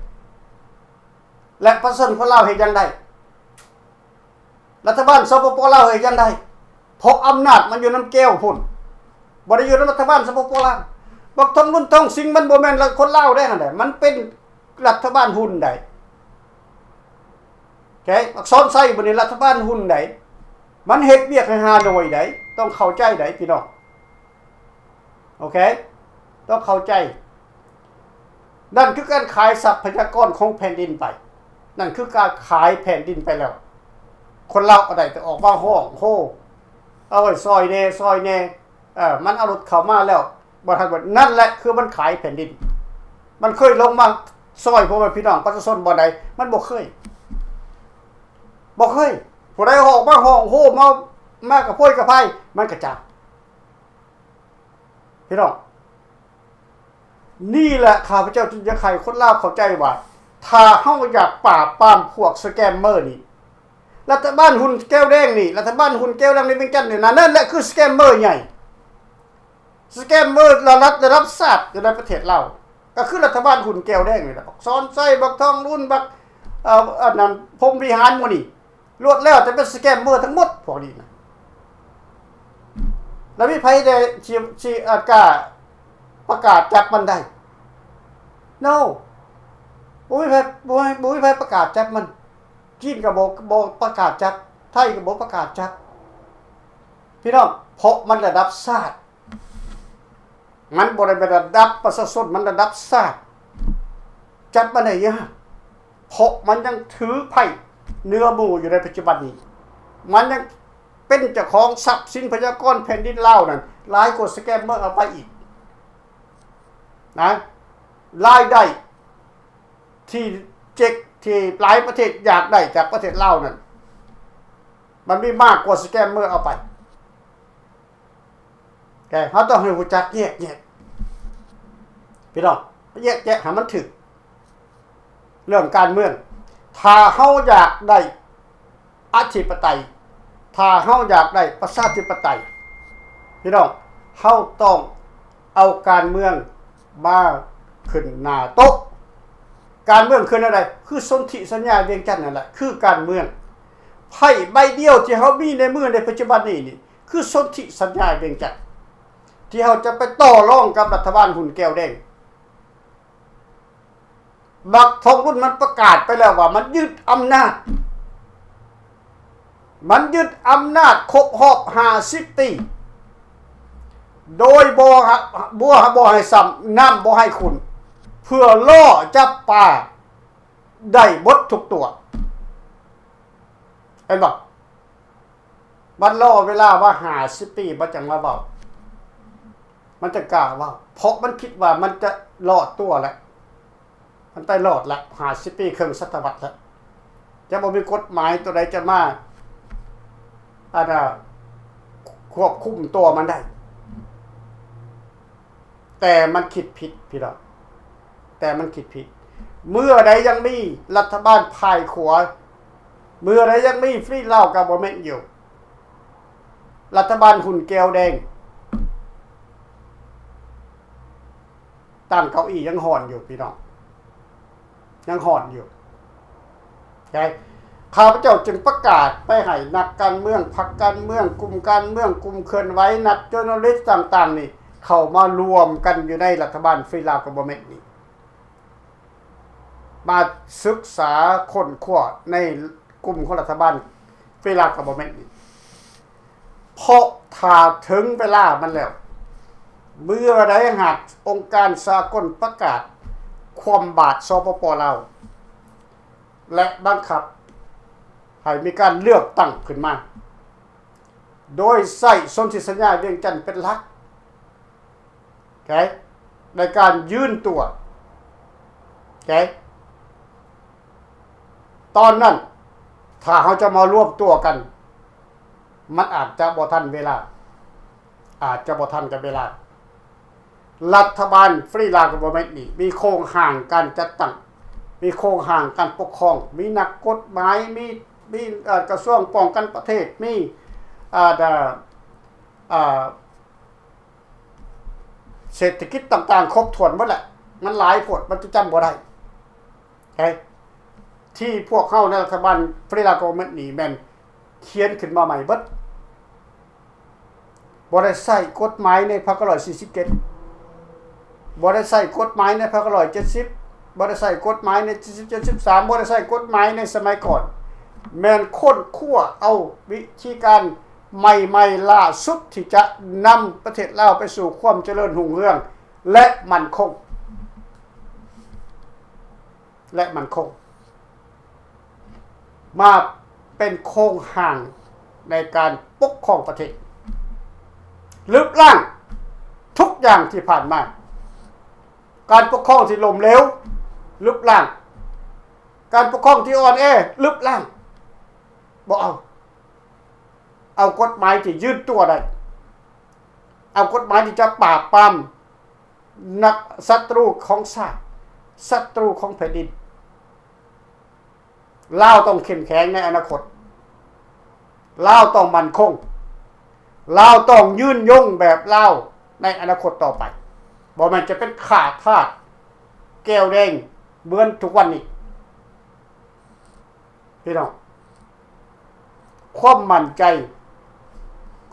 ແລະປະຊາຊົນຄົນລາວເຮັດຫຍັງໄດ້? ລັດຖະບານ ສປປ ລາວ ເຮັດຫຍັງໄດ້? ເພາະອຳນາດມັນຢູ່ນຳແກວພຸ້ນ ບໍ່ໄດ້ຢູ່ນຳລັດຖະບານ ສປປ ລາວ. ບັກທອງລຸນ ທອງສິງ ມັນບໍ່ແມ່ນຄົນລາວໃດຫັ້ນແຫຼະ ມັນເປັນລັດຖະບານຮຸນໃດ. ໂອເຄ ອັກສອນໄຊ ບັດນີ້ລັດຖະບານຮຸນໃດ ມັນເຮັດວຽກໃຫ້ຮາໂນຍໃດ ຕ້ອງເຂົ້າໃຈໃດພີ່ນ້ອງ. ໂອເຄ ຕ້ອງເຂົ້າໃຈ ນັ້ນຄືການຂາຍຊັບພະຍາກອນຂອງແຜ່ນດິນໄປ ນັ້ນຄືການຂາຍແຜ່ນດິນໄປແລ້ວ. ຄົນລາວກໍໄດ້ແຕ່ອອກມາຮ້ອງໂຮ ເອົາໄວ້ຊ່ອຍແດ່ ຊ່ອຍແດ່ ເອີ ມັນເອົາລົດເຂົ້າມາແລ້ວ ບໍ່ທັນ ນັ້ນແຫຼະຄືມັນຂາຍແຜ່ນດິນ. ມັນເຄີຍລົງມາຊ່ອຍພໍ່ແມ່ພີ່ນ້ອງປະຊາຊົນບ່ອນໃດ? ມັນບໍ່ເຄີຍ ບໍ່ເຄີຍ. ຜູ້ໃດອອກມາຮ້ອງໂຮ ມາ ມາກະໂພຍກະພາຍ ມັນກະຈັບ. ພີ່ນ້ອງ ນີ້ແຫຼະ ຂ້າພະເຈົ້າຈຶ່ງຢາກໃຫ້ຄົນລາວເຂົ້າໃຈວ່າ ຖ້າເຮົາຢາກປາບປາມພວກສະແກມເມີນີ້ ລັດຖະບານຮຸນແກ້ວແດງນີ້ ລັດຖະບານຮຸນແກ້ວແດງໃນວຽງຈັນນີ້ນະ ນັ້ນແຫຼະຄືສະແກມເມີໃຫຍ່ ສະແກມເມີລະດັບ ລະດັບຊາດຢູ່ໃນປະເທດລາວ ກໍຄືລັດຖະບານຮຸນແກ້ວແດງນີ້ແຫຼະ ບັກສອນໄຊ ບັກທອງລຸນ ບັກ ເອີ ອັນນັ້ນ ພົມວິຫານ ໝູ່ນີ້ ລ້ວນແລ້ວແຕ່ເປັນສະແກມເມີທັງໝົດພວກນີ້ນະ. ແລ້ວມີໃຜແດ່ທີ່ ທີ່ອາດກ້າປະກາດຈັບມັນໄດ້? ໂນ ບໍ່ມີໃຜ ບໍ່ມີ ບໍ່ມີໃຜປະກາດຈັບມັນ. ຈີນກໍບໍ່ ບໍ່ປະກາດຈັບ ໄທກໍບໍ່ປະກາດຈັບ ພີ່ນ້ອງ ເພາະມັນລະດັບຊາດ. ມັນບໍ່ໄດ້ແມ່ນລະດັບປະຊາຊົນ ມັນລະດັບຊາດ ຈັບມັນໄດ້ຍາກ ເພາະມັນຍັງຖືໄພ້ເນື້ອໝູ່ຢູ່ໃນປັດຈຸບັນນີ້ ມັນຍັງເປັນເຈົ້າຂອງຊັບສິນພະຍາກອນແຜ່ນດິນລາວນັ້ນ ຫຼາຍກວ່າສະແກມເມີເອົາໄປອີກນະ. ລາຍໄດ້ທີ່ເຈັກ ທີ່ຫຼາຍປະເທດຢາກໄດ້ຈາກປະເທດລາວນັ້ນ ມັນມີມາກກວ່າສະແກມເມີເອົາໄປ. ແຕ່ເຮົາຕ້ອງໃຫ້ຮູ້ຈັກແຍກແຍະ ພີ່ນ້ອງ ແຍກແຍະໃຫ້ມັນຖືກ ເລື່ອງການເມືອງ. ຖ້າເຮົາຢາກໄດ້ອະທິປະໄຕ ຖ້າເຮົາຢາກໄດ້ປະຊາທິປະໄຕ ພີ່ນ້ອງ ເຮົາຕ້ອງເອົາການເມືອງມາຂຶ້ນໜ້າໂຕະ. ການເມືອງຄືແນວໃດ? ຄືສົນທິສັນຍາວຽງຈັນນັ້ນແຫຼະ ຄືການເມືອງ. ໄພ້ໃບດຽວທີ່ເຮົາມີໃນມືໃນປັດຈຸບັນນີ້ນີ້ ຄືສົນທິສັນຍາວຽງຈັນ ທີ່ເຮົາຈະໄປຕໍ່ລອງກັບລັດຖະບານຮຸນແກ້ວແດງ. ບັກທອງລຸນມັນປະກາດໄປແລ້ວວ່າມັນຍຶດອຳນາດ ມັນຍຶດອຳນາດຄົບຮອບຫ້າສິບປີ ໂດຍບໍ່ ບໍ່ ບໍ່ໃຫ້ຊ້ຳ ນ້ຳບໍ່ໃຫ້ຂຸ້ນ ເພື່ອລໍຈັບປາໄດ້ເບິດທຸກຕົວ ເຫັນບໍ່? ມັນລໍເວລາມາຫ້າສິບປີ ມັນຈັ່ງມາເວົ້າ ມັນຈັ່ງກ້າເວົ້າ ເພາະມັນຄິດວ່າມັນຈະລອດຕົວແລ້ວ ມັນໄປລອດລະ ຫ້າສິບປີ ເຄິ່ງສະຕະວັດລະ ຈະບໍ່ມີກົດໝາຍຕົວໃດຈະມາ ອັນນ່າ ຄວບຄຸມຕົວມັນໄດ້. ແຕ່ມັນຄິດຜິດ ພີ່ນ້ອງ ແຕ່ມັນຄິດຜິດ. ເມື່ອໃດຍັງມີລັດຖະບານພ່າຍຂວາ ເມື່ອໃດຍັງມີ Free Lao Government ຢູ່ ລັດຖະບານຮຸນແກ້ວແດງ ຕັ້ງເກົ້າອີ່ຍັງຮ້ອນຢູ່ ພີ່ນ້ອງ ຍັງຮ້ອນຢູ່. ໃຊ່ ຂ້າພະເຈົ້າຈຶ່ງປະກາດໄປໃຫ້ນັກການເມືອງ, ພັກການເມືອງ, ກຸ່ມການເມືອງ, ກຸ່ມເຄື່ອນໄຫວ, ນັກ journalist ຕ່າງໆນີ້ ເຂົ້າມາລວມກັນຢູ່ໃນລັດຖະບານ Free Lao Government ນີ້ ມາສຶກສາຄົ້ນຄວ້າໃນກຸ່ມຂອງລັດຖະບານ Free Lao Government ນີ້. ເພາະຖ້າເຖິງເວລາມັນແລ້ວ, ເມື່ອໃດຫາກອົງການສາກົນປະກາດຄວ່ຳບາດ ສປປ ລາວ ແລະ ບັງຄັບໃຫ້ມີການເລືອກຕັ້ງຂຶ້ນມາ ໂດຍໃຊ້ສົນທິສັນຍາວຽງຈັນເປັນຫຼັກ ໂອເຄ ໃນການຢືນຕົວະ ແກ ຕອນນັ້ນ ຖ້າເຮົາຈະມາລວມຕົວກັນ ມັນອາດຈະບໍ່ທັນເວລາ, ອາດຈະບໍ່ທັນກັບເວລາ. ລັດຖະບານ Free Lao Government ນີ້ ມີໂຄງຮ່າງການຈັດຕັ້ງ, ມີໂຄງຮ່າງການປົກຄອງ, ມີນັກກົດໝາຍ, ມີ ມີ ເອີ່ ກະຊວງປ້ອງກັນປະເທດ, ມີ ເອີ່ ເອີ່ ເສດຖະກິດຕ່າງໆ ຄົບຖ້ວນໝົດແຫຼະ. ມັນຫຼາຍໂພດ ມັນຈະຈຳບໍ່ໄດ້. ເອີ ທີ່ພວກເຮົາໃນລັດຖະບານ Free Lao Government ນີ້ແມ່ນຂຽນຂຶ້ນມາໃໝ່ເບິດ. ບໍ່ໄດ້ໃຊ້ກົດໝາຍໃນພັນເກົ້າຮ້ອຍສີ່ສິບເຈັດ, ບໍ່ໄດ້ໃຊ້ກົດໝາຍໃນພັນເກົ້າຮ້ອຍເຈັດສິບ, ບໍ່ໄດ້ໃຊ້ກົດໝາຍໃນເຈັດສິບ ເຈັດສິບສາມ, ບໍ່ໄດ້ໃຊ້ກົດໝາຍໃນສະໄໝກ່ອນ. ແມ່ນຄົ້ນຄວ້າເອົາວິທີການໃໝ່ໆ ລ່າສຸດ ທີ່ຈະນຳປະເທດລາວໄປສູ່ຄວາມຈະເລີນຮຸ່ງເຮືອງ ແລະ ໝັ້ນຄົງ ແລະ ໝັ້ນຄົງ ມາເປັນໂຄງຮ່າງໃນການປົກຄອງປະເທດ, ລຶບລ້າງທຸກຢ່າງທີ່ຜ່ານມາ. ການປົກຄອງທີ່ລົ້ມເຫຼວ ລຶບລ້າງ, ການປົກຄອງທີ່ອ່ອນແອ ລຶບລ້າງ. ບໍ່ເອົາ, ເອົາກົດໝາຍທີ່ຢືນຕົວໄດ້, ເອົາກົດໝາຍທີ່ຈະປາບປາມ ນັກສັດຕູຂອງຊາດ, ສັດຕູຂອງແຜ່ນດິນ. ລາວຕ້ອງເຂັ້ມແຂງໃນອະນາຄົດ, ລາວຕ້ອງໝັ້ນຄົງ, ລາວຕ້ອງຍືນຍົງແບບລາວໃນອະນາຄົດຕໍ່ໄປ, ບໍ່ແມ່ນຈະເປັນຂ້າທາດແກວແດງເໝືອນທຸກວັນນີ້. ພີ່ນ້ອງ, ຄວາມໝັ້ນໃຈ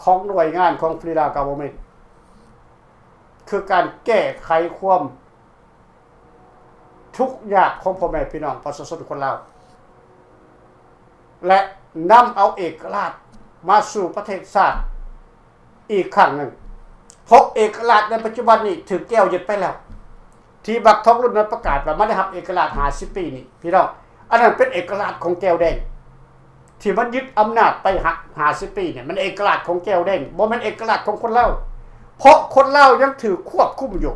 ຂອງໜ່ວຍງານຂອງ Free Lao Government ຄືການແກ້ໄຂຄວາມທຸກຍາກຂອງພໍ່ແມ່ພີ່ນ້ອງປະຊາຊົນຄົນລາວ ແລະ ນຳເອົາເອກະລາດມາສູ່ປະເທດຊາດ ອີກຄັ້ງໜຶ່ງ, ເພາະເອກະລາດໃນປັດຈຸບັນນີ້ຖືກແກວຍຶດໄປແລ້ວ. ທີ່ບັກທອງລຸນນັ້ນປະກາດວ່າມັນໄດ້ຮັບເອກະລາດຫ້າສິບປີນີ້ ພີ່ນ້ອງ, ອັນນັ້ນເປັນເອກະລາດຂອງແກວແດງ ທີ່ມັນຍຶດອຳນາດໄປຫ້າສິບປີນີ້ ມັນເອກະລາດຂອງແກວແດງ, ບໍ່ແມ່ນເອກະລາດຂອງຄົນລາວ. ເພາະຄົນລາວຍັງຖືກຄວບຄຸມຢູ່,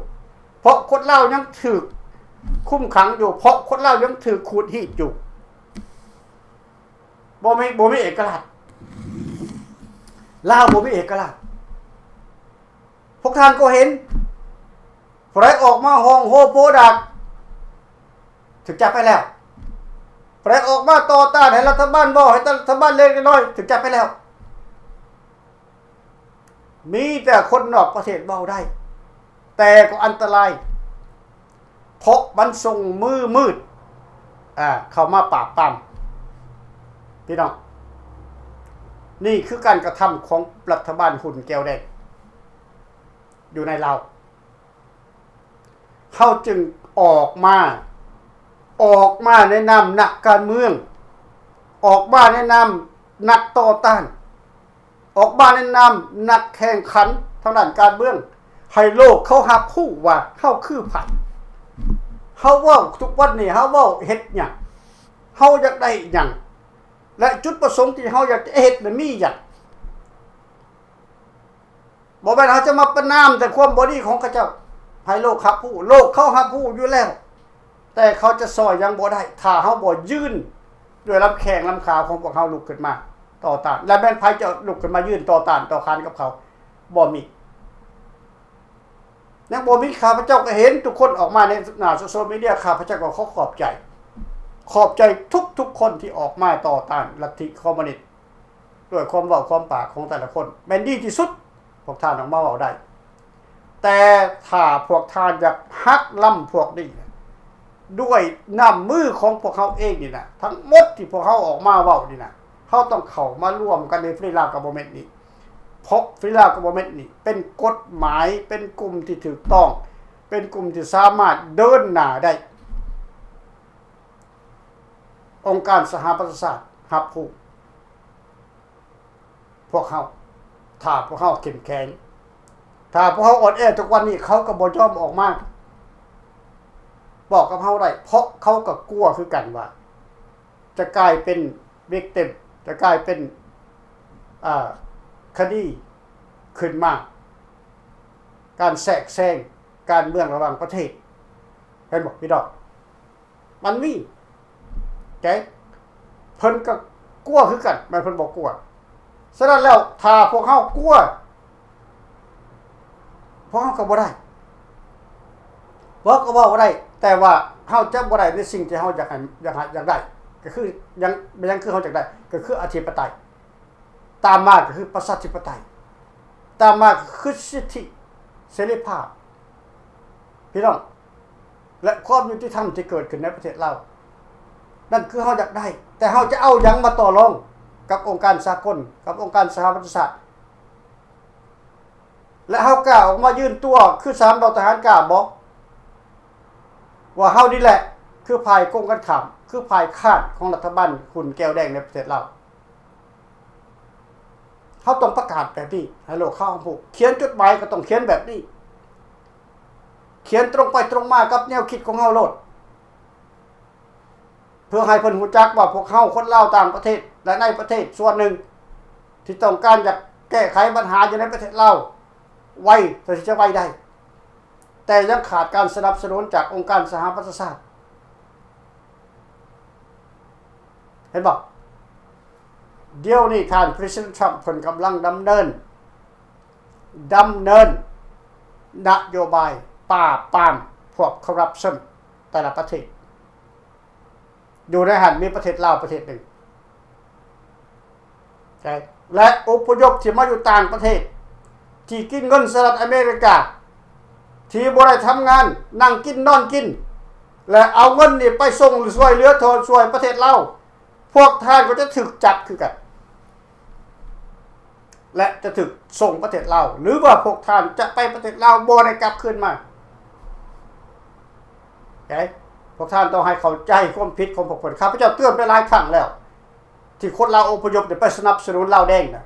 ເພາະຄົນລາວຍັງຖືກຄຸມຂັງຢູ່, ເພາະຄົນລາວຍັງຖືກຂູດຮີດຢູ່. ບໍ່ມີ ບໍ່ມີເອກະລາດ, ລາວບໍ່ມີເອກະລາດ. ພວກທ່ານກໍເຫັນ, ຜູ້ໃດອອກມາຮ້ອງໂຮໂພດາກ ຖືກຈັບໄປແລ້ວ, ຜູ້ໃດອອກມາຕໍ່ຕ້ານໃຫ້ລັດຖະບານເວົ້າ ໃຫ້ລັດຖະບານເລັກນ້ອຍ ຖືກຈັບໄປແລ້ວ. ມີແຕ່ຄົນນອກປະເທດເວົ້າໄດ້, ແຕ່ກໍອັນຕະລາຍ ເພາະມັນສົ່ງມືມືດ ອ່າ ເຂົ້າມາປາບປາມ. ພີ່ນ້ອງ, ນີ້ຄືການກະທຳຂອງລັດຖະບານຫຸ່ນແກວແດງຢູ່ໃນລາວ. ເຮົາຈຶ່ງອອກມາ, ອອກມາໃນນາມນັກການເມືອງ, ອອກມາໃນນາມນັກຕໍ່ຕ້ານ, ອອກມາໃນນາມນັກແຂ່ງຂັນທາງດ້ານການເມືອງ, ໃຫ້ໂລກເຂົາຮັບຮູ້ວ່າເຮົາຄືໃຜ. ເຮົາເວົ້າທຸກວັນນີ້ ເຮົາເວົ້າເຮັດຫຍັງ? ເຮົາຢາກໄດ້ຫຍັງ? ແລະ ຈຸດປະສົງທີ່ເຮົາຢາກຈະເຮັດນັ້ນມີຫຍັງ? ບໍ່ແມ່ນເຮົາຈະມາປະນາມແຕ່ຄວາມບໍ່ດີຂອງເຂົາເຈົ້າໃຫ້ໂລກຮັບຮູ້. ໂລກເຂົາຮັບຮູ້ຢູ່ແລ້ວ, ແຕ່ເຂົາຈະຊ່ອຍຫຍັງບໍ່ໄດ້ ຖ້າເຮົາບໍ່ຢືນດ້ວຍລຳແຂ້ງລຳຂາຂອງພວກເຮົາລຸກຂຶ້ນມາຕໍ່ຕ້ານ. ແລະ ແມ່ນໃຜຈະລຸກຂຶ້ນມາຢືນຕໍ່ຕ້ານຕໍ່ຂານກັບເຂົາ? ບໍ່ມີ. ຍັງບໍ່ມີ. ຂ້າພະເຈົ້າກໍເຫັນທຸກຄົນອອກມາໃນໜ້າໂຊຊຽວມີເດຍ, ຂ້າພະເຈົ້າກໍຂໍຂອບໃຈ, ຂອບໃຈທຸກໆຄົນທີ່ອອກມາຕໍ່ຕ້ານລັດທິຄອມມູນິດ ດ້ວຍຄວາມເວົ້າຄວາມປາກຂອງແຕ່ລະຄົນ ແມ່ນດີທີ່ສຸດ ພວກທ່ານອອກມາເວົ້າໄດ້. ແຕ່ຖ້າພວກທ່ານຢາກຫັກລ້ຳພວກນີ້ນະ ດ້ວຍນ້ຳມືຂອງພວກເຮົາເອງນີ້ນະ, ທັງໝົດທີ່ພວກເຮົາອອກມາເວົ້ານີ້ນະ, ເຮົາຕ້ອງເຂົ້າມາລວມກັນໃນ Free Lao Government ນີ້. ເພາະ Free Lao Government ນີ້ເປັນກົດໝາຍ, ເປັນກຸ່ມທີ່ຖືກຕ້ອງ, ເປັນກຸ່ມທີ່ສາມາດເດີນໜ້າໄດ້. ອົງການສະຫະປະຊາຊາດຮັບຮູ້ພວກເຮົາ, ຖ້າພວກເຮົາເຂັ້ມແຂງ, ຖ້າພວກເຮົາອ່ອນແອທຸກວັນນີ້, ເຂົາກໍບໍ່ຍອມອອກມາເວົ້າກັບເຮົາໄດ້, ເພາະເຂົາກໍກົວຄືກັນວ່າຈະກາຍເປັນ victim ຈະກາຍເປັນ ເອີ ຄະດີຂຶ້ນມາ, ການແຊກແຊງການເມືອງລະຫວ່າງປະເທດ. ເຫັນບໍ່ພີ່ນ້ອງ? ມັນມີ ແກ ເພິ່ນກໍກົວຄືກັນ ແມ່ນເພິ່ນບໍ່ກົວ. ສະນັ້ນແລ້ວ ຖ້າພວກເຮົາກົວ ພວກເຮົາກໍບໍ່ໄດ້ ເວົ້າກໍເວົ້າບໍ່ໄດ້ ແຕ່ວ່າເຮົາຈະບໍ່ໄດ້ໃນສິ່ງທີ່ເຮົາຢາກໃຫ້ ຢາກໃຫ້ ຢາກໄດ້ ກໍຄືຫຍັງ ແມ່ນຫຍັງຄືເຮົາຢາກໄດ້ ກໍຄືອະທິປະໄຕ ຕາມມາກໍຄືປະຊາທິປະໄຕ ຕາມມາກໍຄືສິດທິເສລີພາບ ພີ່ນ້ອງ ແລະ ຄວາມຍຸຕິທຳທີ່ເກີດຂຶ້ນໃນປະເທດລາວ ນັ້ນຄືເຮົາຢາກໄດ້ ແຕ່ເຮົາຈະເອົາຫຍັງມາຕໍ່ລອງກັບອົງການສາກົນ ກັບອົງການສະຫະປະຊາຊາດ? ແລະ ເຮົາກ້າອອກມາຢືນຕົວຄືສາມເຫຼົ່າທະຫານກ້າບໍ່ ວ່າເຮົານີ້ແຫຼະຄືຝ່າຍກົງກັນຂ້າມ ຄືຝ່າຍຄ້ານຂອງລັດຖະບານຫຸ່ນແກ້ວແດງໃນປະເທດລາວ? ເຮົາຕ້ອງປະກາດແບບນີ້ໃຫ້ໂລກເຮົາຮູ້ ຂຽນຈົດໝາຍກໍຕ້ອງຂຽນແບບນີ້ ຂຽນຕົງໄປຕົງມາກັບແນວຄິດຂອງເຮົາໂລດ ເພື່ອໃຫ້ເພິ່ນຮູ້ຈັກວ່າພວກເຮົາຄົນລາວຕ່າງປະເທດ ແລະ ໃນປະເທດສ່ວນໜຶ່ງ ທີ່ຕ້ອງການຢາກແກ້ໄຂບັນຫາຢູ່ໃນປະເທດລາວໄວ ເທົ່າທີ່ຈະໄວໄດ້ ແຕ່ຍັງຂາດການສະໜັບສະໜູນຈາກອົງການສະຫະປະຊາຊາດ. ເຫັນບໍ່? ດຽວນີ້ທ່ານ President Trump ເພິ່ນກຳລັງດຳເນີນ ດຳເນີນນະໂຍບາຍປາບປາມພວກ corruption ແຕ່ລະປະເທດ. ຢູ່ໃນຫັ້ນມີປະເທດລາວປະເທດໜຶ່ງ ແລະ ອົບພະຍົບທີ່ມາຢູ່ຕ່າງປະເທດ ທີ່ກິນເງິນສະຫະລັດອາເມລິກາ ທີ່ບໍ່ໄດ້ທຳງານ ນັ່ງກິນນອນກິນ ແລະ ເອົາເງິນນີ້ໄປສົ່ງຊ່ວຍເຫຼືອ ຊ່ວຍປະເທດລາວ ພວກທ່ານກໍຈະຖືກຈັບຄືກັນ ແລະ ຈະຖືກສົ່ງປະເທດລາວ ຫຼືວ່າພວກທ່ານຈະໄປປະເທດລາວ ບໍ່ໄດ້ກັບຄືນມາ. ໂອເຄ ພວກທ່ານຕ້ອງໃຫ້ເຂົ້າໃຈຄວາມຜິດຂອງພວກເພິ່ນ. ຂ້າພະເຈົ້າເຕືອນໄປຫຼາຍຄັ້ງແລ້ວ ທີ່ຄົນລາວອົບພະຍົບໄປສະໜັບສະໜູນລາວແດງນະ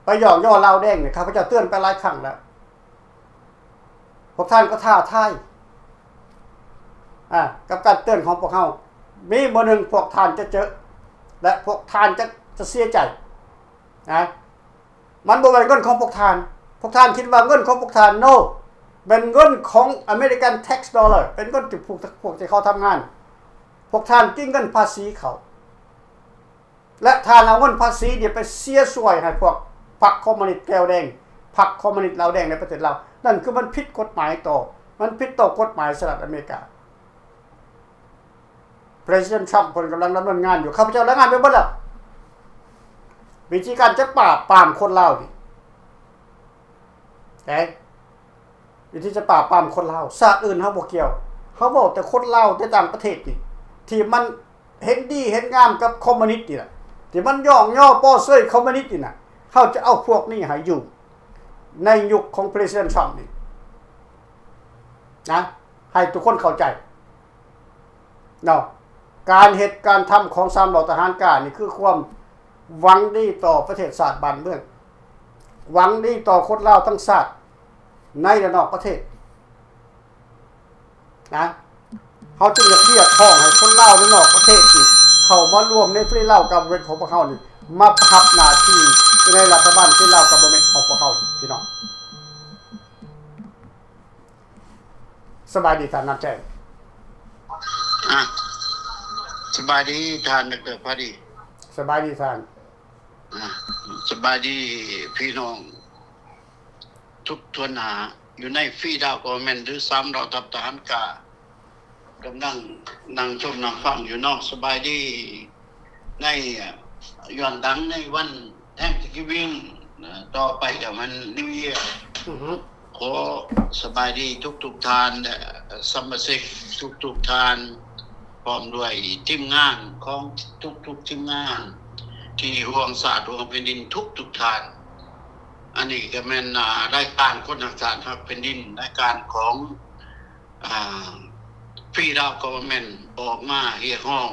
ໄປຢອກຍໍລາວແດງນະ ຂ້າພະເຈົ້າເຕືອນໄປຫຼາຍຄັ້ງແລ້ວ. ພວກທ່ານກໍທ້າທາຍ ອາ ກັບການເຕືອນຂອງພວກເຮົາ. ມີມື້ໜຶ່ງພວກທ່ານຈະເຈີ ແລະ ພວກທ່ານຈະ ຈະເສຍໃຈນະ. ມັນບໍ່ແມ່ນເງິນຂອງພວກທ່ານ. ພວກທ່ານຄິດວ່າເງິນຂອງພວກທ່ານ. No. ແມ່ນເງິນຂອງ American tax dollar. ເປັນເງິນທີ່ພວກ ພວກທີ່ເຂົາທຳງານ. ພວກທ່ານກິນເງິນພາສີເຂົາ. ແລະ ທ່ານເອົາເງິນພາສີນີ້ໄປເສຍຊ່ວຍໃຫ້ພວກພັກຄອມມູນິດແກ້ວແດງ, ພັກຄອມມູນິດລາວແດງໃນປະເທດລາວ. ນັ້ນຄືມັນຜິດກົດໝາຍຕໍ່, ມັນຜິດຕໍ່ກົດໝາຍສະຫະລັດອາເມລິກາ. President Trump ເພິ່ນກຳລັງດຳເນີນງານຢູ່. ຂ້າພະເຈົ້າລາຍງານໄປເບິດແລ້ວ. ວິທີການຈະປາບປາມຄົນລາວນີ້. ແຕ່ ວິທີຈະປາບປາມຄົນລາວ, ຊາດອື່ນເຮົາບໍ່ກ່ຽວ. ເຮົາເວົ້າແຕ່ຄົນລາວໃນຕ່າງປະເທດນີ້ ທີ່ມັນເຫັນດີເຫັນງາມກັບຄອມມູນິດນີ້ລະ, ທີ່ມັນຍ້ອງຍໍປໍເຊີຍຄອມມູນິດນີ້ນະ. ເຮົາຈະເອົາພວກນີ້ໃຫ້ຢູ່ໃນຍຸກຂອງ President Trump ນີ້ນະ, ໃຫ້ທຸກຄົນເຂົ້າໃຈເນາະ. ການເຮັດການທຳຂອງສາມເຫຼົ່າທະຫານກ້ານີ້ ຄືຄວາມຫວັງດີຕໍ່ປະເທດຊາດບ້ານເມືອງ, ຫວັງດີຕໍ່ຄົນລາວທັງຊາດ ໃນ ແລະ ນອກປະເທດນະ. ເຮົາຈຶ່ງຢາກຮຽກຮ້ອງໃຫ້ຄົນລາວໃນນອກປະເທດນີ້ ເຂົ້າມາຮ່ວມໃນ Free Lao Government ຂອງພວກເຮົານີ້, ມາຮັບໜ້າທີ່ຢູ່ໃນລັດຖະບານ Free Lao Government ຂອງພວກເຮົານີ້ ພີ່ນ້ອງ. ສະບາຍດີທ່ານນຳແຈ້ງ. ອາ ສະບາຍດີທ່ານ ດຣ ພາດີ. ສະບາຍດີທ່ານ. ອາ ສະບາຍດີພີ່ນ້ອງທຸກທົ່ວໜ້າ ຢູ່ໃນ Free Lao Government ຫຼື ສາມເຫຼົ່າທັບທະຫານກ້າ ກຳລັງນັ່ງຊົມນັ່ງຟັງຢູ່ເນາະ. ສະບາຍດີໃນຍ້ອນຫຼັງໃນວັນ Thanksgiving ນະ, ຕໍ່ໄປກໍແມ່ນ New Year. ອືຮຶ ຂໍສະບາຍດີທຸກໆທ່ານ ແລະ ສະມາຊິກທຸກໆທ່ານ ພ້ອມດ້ວຍທີມງານຂອງທຸກໆທີມງານ ທີ່ຫ່ວງຊາດຫ່ວງແຜ່ນດິນທຸກໆທ່ານ. ອັນນີ້ກໍແມ່ນ ອາ ລາຍການຄົນຮັກຊາດຮັກແຜ່ນດິນ, ລາຍການຂອງ ອາ Free Lao Government ອອກມາຮຽກຮ້ອງ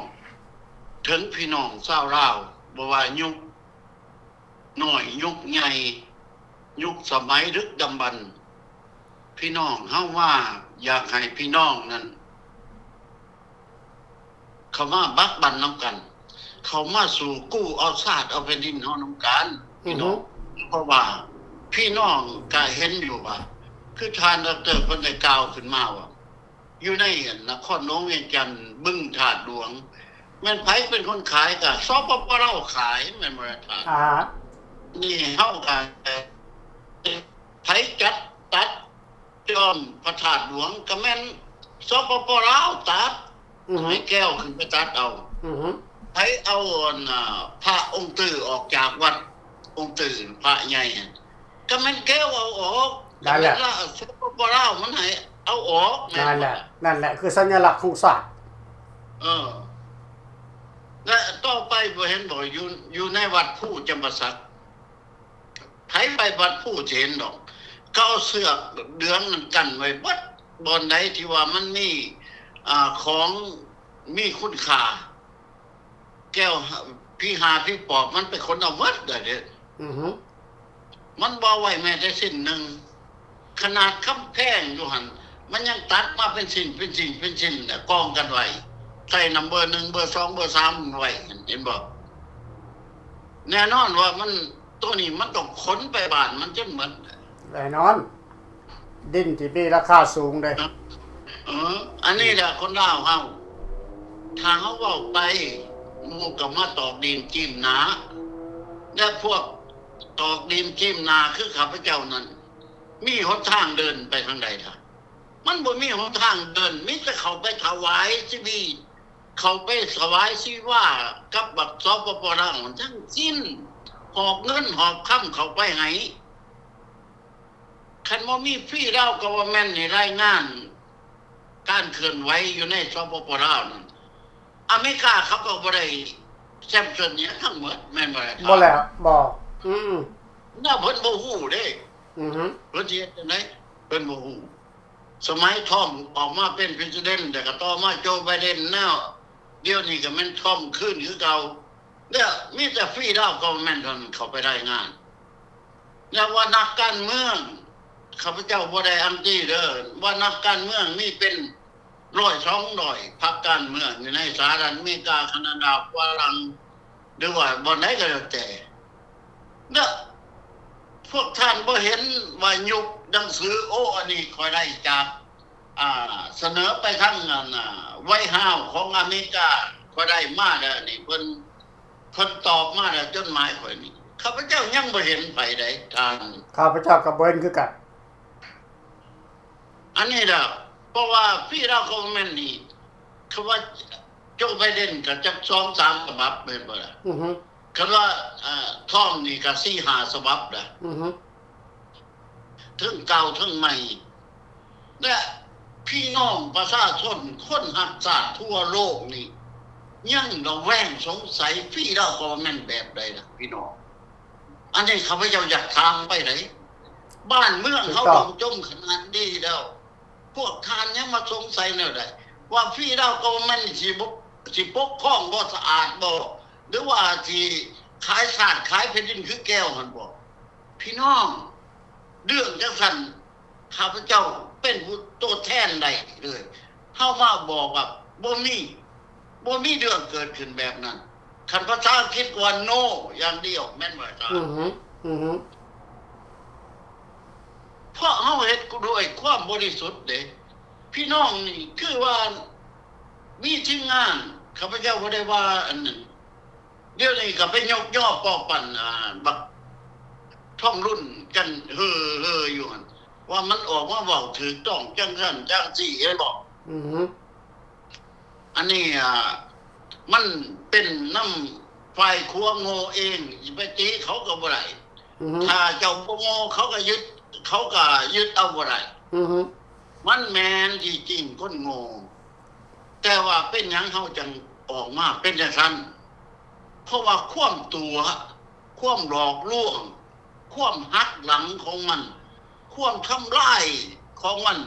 ເຖິງພີ່ນ້ອງຊາວລາວ, ບໍ່ວ່າຍຸກ ນ້ອຍ ຍຸກໃຫຍ່, ຍຸກສະໄໝດຶກດຳບັນ, ພີ່ນ້ອງເຮົາມາ ຢາກໃຫ້ພີ່ນ້ອງນັ້ນເຂົ້າມາບັກບັ່ນນຳກັນ, ເຂົ້າມາສູ້ກູ້ເອົາຊາດເອົາແຜ່ນດິນເຮົານຳກັນ ອືຮຶ ພີ່ນ້ອງ. ເພາະວ່າພີ່ນ້ອງກະເຫັນຢູ່ວ່າ ຄືທ່ານດຣ ເພິ່ນໄດ້ກ່າວຂຶ້ນມາວ່າ ຢູ່ໃນນະຄອນຫຼວງວຽງຈັນ ບຶງທາດຫຼວງ ແມ່ນໃຜເປັນຄົນຂາຍ? ກະ ສປປ ລາວ ຂາຍ ແມ່ນບໍ່ລະທ່ານ? ອ່າ ນີ້ເຮົາກະ ໃຜຈັດ ຕັດຈອມພະທາດຫຼວງ ກະແມ່ນ ສປປ ລາວ ຕັດ ອືຮຶ ໃຫ້ແກ້ວຂຶ້ນໄປຕັດເອົາ ອືຮຶ ໃຜເອົາ ອັນ ອ່າ ພະອົງຕື້ອອກຈາກວັດ ອົງຕື້ພະໃຫຍ່ ກະແມ່ນແກ້ວເອົາອອກ ນັ້ນແຫຼະ ແມ່ນລະ ສປປ ລາວ ມັນໃຫ້ເອົາອອກ ແມ່ນບໍ່ລະ? ນັ້ນແຫຼະ ນັ້ນແຫຼະ ຄືສັນຍາລັກຂອງຊາດ ເອີ ແລະ ຕໍ່ໄປບໍ່ເຫັນບໍ່ ຢູ່ ຢູ່ໃນວັດພູຈຳປາສັກ ໃຜໄປວັດພູຈະເຫັນດອກ ເຂົາເອົາເຊືອກເຫຼືອງນັ້ນກັ້ນໄວ້ເບິດ ບ່ອນໃດທີ່ວ່າມັນມີ ອ່າ ຂອງມີຄຸນຄ່າ ແກ້ວ ຜີຫາຜີປອບ ມັນໄປຂົນເອົາເບິດໄດ້ເດ້ ອືຮຶ ມັນບໍ່ເອົາໄວ້ແມ້ແຕ່ຊິ້ນໜຶ່ງ ຂະໜາດກຳແພງຢູ່ຫັ້ນ ມັນຍັງຕັດມາເປັນຊິ້ນ ເປັນຊິ້ນ ເປັນຊິ້ນ ແລ້ວກອງກັນໄວ້ ໃສ່ນຳເບີໜຶ່ງ ເບີສອງ ເບີສາມໄວ້ ເຫັນບໍ່? ແນ່ນອນວ່າມັນ ໂຕນີ້ມັນຕ້ອງຂົນໄປບ້ານມັນຈົນໝົດ ແນ່ນອນ ດິນທີ່ມີລາຄາສູງເດ້ ເອີ ອັນນີ້ແຫຼະຄົນລາວເຮົາ ຖ້າເຮົາເວົ້າໄປ ໝູ່ກໍມາຕອກດິນຈີ້ມໜ້າ ແລະ ພວກຕອກດິນຈີ້ມໜ້າຄືຂ້າພະເຈົ້ານັ້ນ ມີຫົນທາງເດີນໄປທາງໃດລະ? ມັນບໍ່ມີຫົນທາງເດີນ ມີແຕ່ເຂົ້າໄປຖວາຍຊີວິດ ເຂົ້າໄປຖວາຍຊີວາກັບບັກ ສປປ ລາວ ທັງສິ້ນ ຫອບເງິນຫອບຄຳເຂົ້າໄປໃຫ້ ຄັນບໍ່ມີ Free Lao Government ນີ້ລາຍງານການເຄື່ອນໄຫວຢູ່ໃນ ສປປ ລາວ ນັ້ນ ອາເມລິກາເຂົາກໍບໍ່ໄດ້ແຊມຊົນຫຍັງທັງໝົດ ແມ່ນບໍ່ລະ? ບໍ່ແລ້ວ ບໍ່ ອືມ ແລ້ວເພິ່ນບໍ່ຮູ້ເດ້ ອືຮຶ ເພິ່ນຊິເຮັດຈັ່ງໃດ? ເພິ່ນບໍ່ຮູ້ ສະໄໝທຣອມອອກມາເປັນ President ແລ້ວກໍຕໍ່ມາ Joe Biden ແລ້ວ ດຽວນີ້ກໍແມ່ນທຣອມຄືນຄືເກົ່າ ແລ້ວມີແຕ່ Free Lao Government ເທົ່ານັ້ນເຂົ້າໄປລາຍງານ ແລ້ວວ່ານັກການເມືອງ ຂ້າພະເຈົ້າບໍ່ໄດ້ແອນຕີເດີ ວ່ານັກການເມືອງມີເປັນຮ້ອຍສອງຮ້ອຍພັກການເມືອງຢູ່ໃນສະຫະລັດອາເມລິກາ, ຄານາດາ, ຝຣັ່ງ ຫຼືວ່າບ່ອນໃດກໍແລ້ວແຕ່ ແລ້ວພວກທ່ານບໍ່ເຫັນວ່າຍຸບໜັງສື ໂອ້ ອັນນີ້ຂ້ອຍໄດ້ຈາກ ອ່າ ສະເໜີໄປທາງ ອັນ White House ຂອງອາເມລິກາ ຂ້ອຍໄດ້ມາແລ້ວນີ້ ເພິ່ນ ເພິ່ນຕອບມາແລ້ວ ຈົດໝາຍຂ້ອຍນີ້ ຂ້າພະເຈົ້າຍັງບໍ່ເຫັນໃຜໃດທ່ານ. ຂ້າພະເຈົ້າກໍບໍ່ເຫັນຄືກັນ. ອັນນີ້ລະ ເພາະວ່າ Free Lao Government ນີ້ ຄຳວ່າ Joe Biden ກໍຈັກສອງສາມສະບັບແມ່ນບໍ່ລະ? ອືຮຶ. ຄັນວ່າ ເອີ Trump ນີ້ກໍສີ່ຫ້າສະບັບລະ. ອືຮຶ. ເຖິງເກົ່າເຖິງໃໝ່ ແລະ ພີ່ນ້ອງປະຊາຊົນຄົນຮັກຊາດທົ່ວໂລກນີ້ ຍັງລະແວງສົງໄສ Free Lao Government ແບບໃດລະພີ່ນ້ອງ? ອັນນີ້ຂ້າພະເຈົ້າຢາກຖາມໄປໃດ໋ ບ້ານເມືອງເຮົາ ຖືກຕ້ອງ ລ່ມຈົມຂະໜາດນີ້ແລ້ວ ພວກທ່ານຍັງມາສົງໄສແນວໃດ ວ່າ Free Lao Government ຊິບໍ່ ຊິປົກຄອງບໍ່ສະອາດບໍ່ ຫຼືວ່າຊິຂາຍຊາດຂາຍແຜ່ນດິນຄືແກ້ວຫັ້ນບໍ່? ພີ່ນ້ອງ ເລື່ອງຈັ່ງຊັ້ນ ຂ້າພະເຈົ້າເປັນຜູ້ໂຕແທນໄດ້ເລີຍ ເຮົາມາບອກວ່າບໍ່ມີ ບໍ່ມີເລື່ອງເກີດຂຶ້ນແບບນັ້ນ. ຄັນພາສາອັງກິດວ່າ no ຢ່າງດຽວ ແມ່ນບໍ່ອາຈານ? ອືຮຶ ອືຮຶ. ເພາະເຮົາເຮັດດ້ວຍຄວາມບໍລິສຸດເດ້ ພີ່ນ້ອງນີ້ ຄືວ່າມີທີມງານ ຂ້າພະເຈົ້າບໍ່ໄດ້ວ່າອັນນັ້ນ ດຽວນີ້ກໍໄປຍົກຍໍປໍປັ່ນ ອ່າ ບັກທອງລຸນກັນເຮີໆຢູ່ຫັ້ນ ວ່າມັນອອກມາເວົ້າຖືກຕ້ອງຈັ່ງຊັ້ນຈັ່ງຊີ້ ເຫັນບໍ່? ອືຮຶ. ອັນນີ້ ອ່າ ມັນເປັນນຳຝ່າຍຂົວໂງ່ເອງ ຊິໄປຕິເຂົາກໍບໍ່ໄດ້. ອືຮຶ. ຖ້າເຈົ້າບໍ່ໂງ່ ເຂົາກໍຍຶດ ເຂົາກໍຍຶດເອົາບໍ່ໄດ້. ອືຮຶ. ມັນແມ່ນທີ່ຈິງຄົນໂງ່ ແຕ່ວ່າເປັນຫຍັງເຮົາຈັ່ງອອກມາເປັນຈັ່ງຊັ້ນ? ເພາະວ່າຄວາມຕົວະ ຄວາມຫຼອກລວງ ຄວາມຫັກຫຼັງຂອງມັນ ຄວາມທຳລາຍຂອງມັນ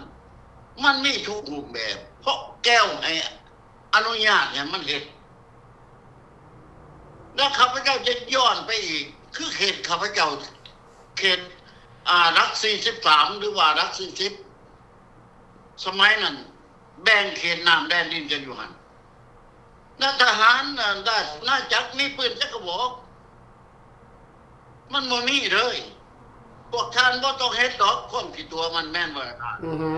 ມັນມີທຸກຮູບແບບ ເພາະແກ້ວໃຫ້ອະນຸຍາດໃຫ້ມັນເຮັດ. ແລະ ຂ້າພະເຈົ້າຈະຍ້ອນໄປອີກ ຄືເຂດຂ້າພະເຈົ້າ ເຂດ ອ່າ ຫຼັກສີ່ສິບສາມ ຫຼືວ່າຫຼັກສີ່ສິບ ສະໄໝນັ້ນ ແບ່ງເຂດນ້ຳແດນດິນກັນຢູ່ຫັ້ນ ແລະ ທະຫານ ອາ ລາຊະອານາຈັກມີປືນຈັກກະບອກ ມັນບໍ່ມີເລີຍ. ພວກທ່ານບໍ່ຕ້ອງເຮັດດອກຄວາມຂີ້ຕົວະມັນ ແມ່ນບໍ່ລະທ່ານ? ອືຮຶ.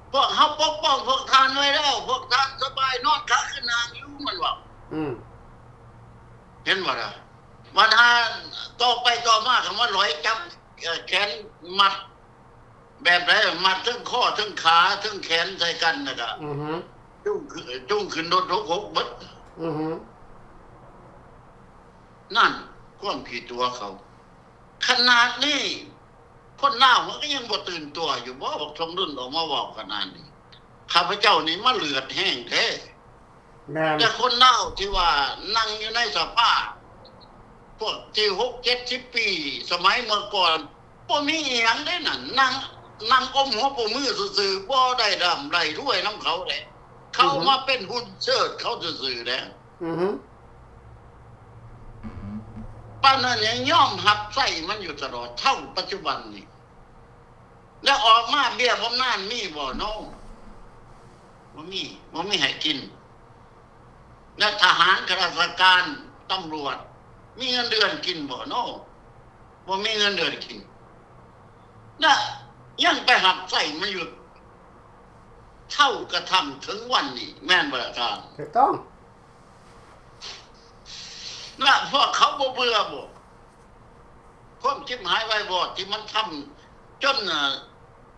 ເພ ວກເຮົາປົກປ້ອງພວກທ່ານໄວ້ແລ້ວ ພວກທ່ານສະບາຍນອນຂາຂຶ້ນຫາງຢູ່ ມັນເວົ້າ. ອືມ ເຫັນບໍ່ລະ? ບັດຫາຕໍ່ໄປຕໍ່ມາກໍມາຫຼອຍຈັບ ເອີ ແຂນມັດ ແບບໃດ ມັດເທິງຄໍເທິງຂາເທິງແຂນໃສ່ກັນ ແລ້ວກໍ ອືຮຶ ຈູງຂຶ້ນ ຈູງຂຶ້ນລົດຫົກຫົກເບິດ. ອືຮຶ ນັ້ນຄວາມຂີ້ຕົວະເຂົາ ຂະໜາດນີ້ ຄົນລາວມັນກໍຍັງບໍ່ຕື່ນຕົວຢູ່ບໍ? ບັກທອງລຸນອອກມາເວົ້າຂະໜາດນີ້ ຂ້າພະເຈົ້ານີ້ມາເລືອດແຮງແທ້. ແມ່ນ ແຕ່ຄົນລາວທີ່ວ່ານັ່ງຢູ່ໃນສະພາ ພວກທີ່ຫົກເຈັດສິບປີ ສະໄໝເມື່ອກ່ອນ ບໍ່ມີອີ່ຫຍັງເດ້ນັ້ນ ນັ່ງ ນັ່ງກົ້ມຫົວໂບມືຊື່ໆ ບໍ່ໄດ້ລ່ຳໄດ້ລວຍນຳເຂົາເດ້. ເຂົາ ອືຮຶ ມາເປັນຫຸ່ນເຊີດເຂົາຊື່ໆເດ້. ອືຮຶ ປານນັ້ນຍັງຍອມຮັບໃຊ້ມັນຢູ່ຕະຫຼອດເທົ່າປັດຈຸບັນນີ້. ແລ້ວອອກມາເບ້ຍບຳນານມີບໍ່ເນາະ? ບໍ່ມີ ບໍ່ມີໃຫ້ກິນ. ແລ້ວທະຫານ ຂ້າລາຊະການ ຕຳຫຼວດ ມີເງິນເດືອນກິນບໍ່ເນາະ? ບໍ່ມີເງິນເດືອນກິນ ແລະ ຍັງໄປຮັບໃຊ້ມັນຢູ່ເທົ່າກະທັ່ງເຖິງວັນນີ້ ແມ່ນບໍ່ລະທ່ານ? ຖືກຕ້ອງ. ລະພວກເຂົາບໍ່ເບື່ອບໍ? ຄວາມຈິບຫາຍວາຍວອດທີ່ມັນທຳຈົນ ເອີ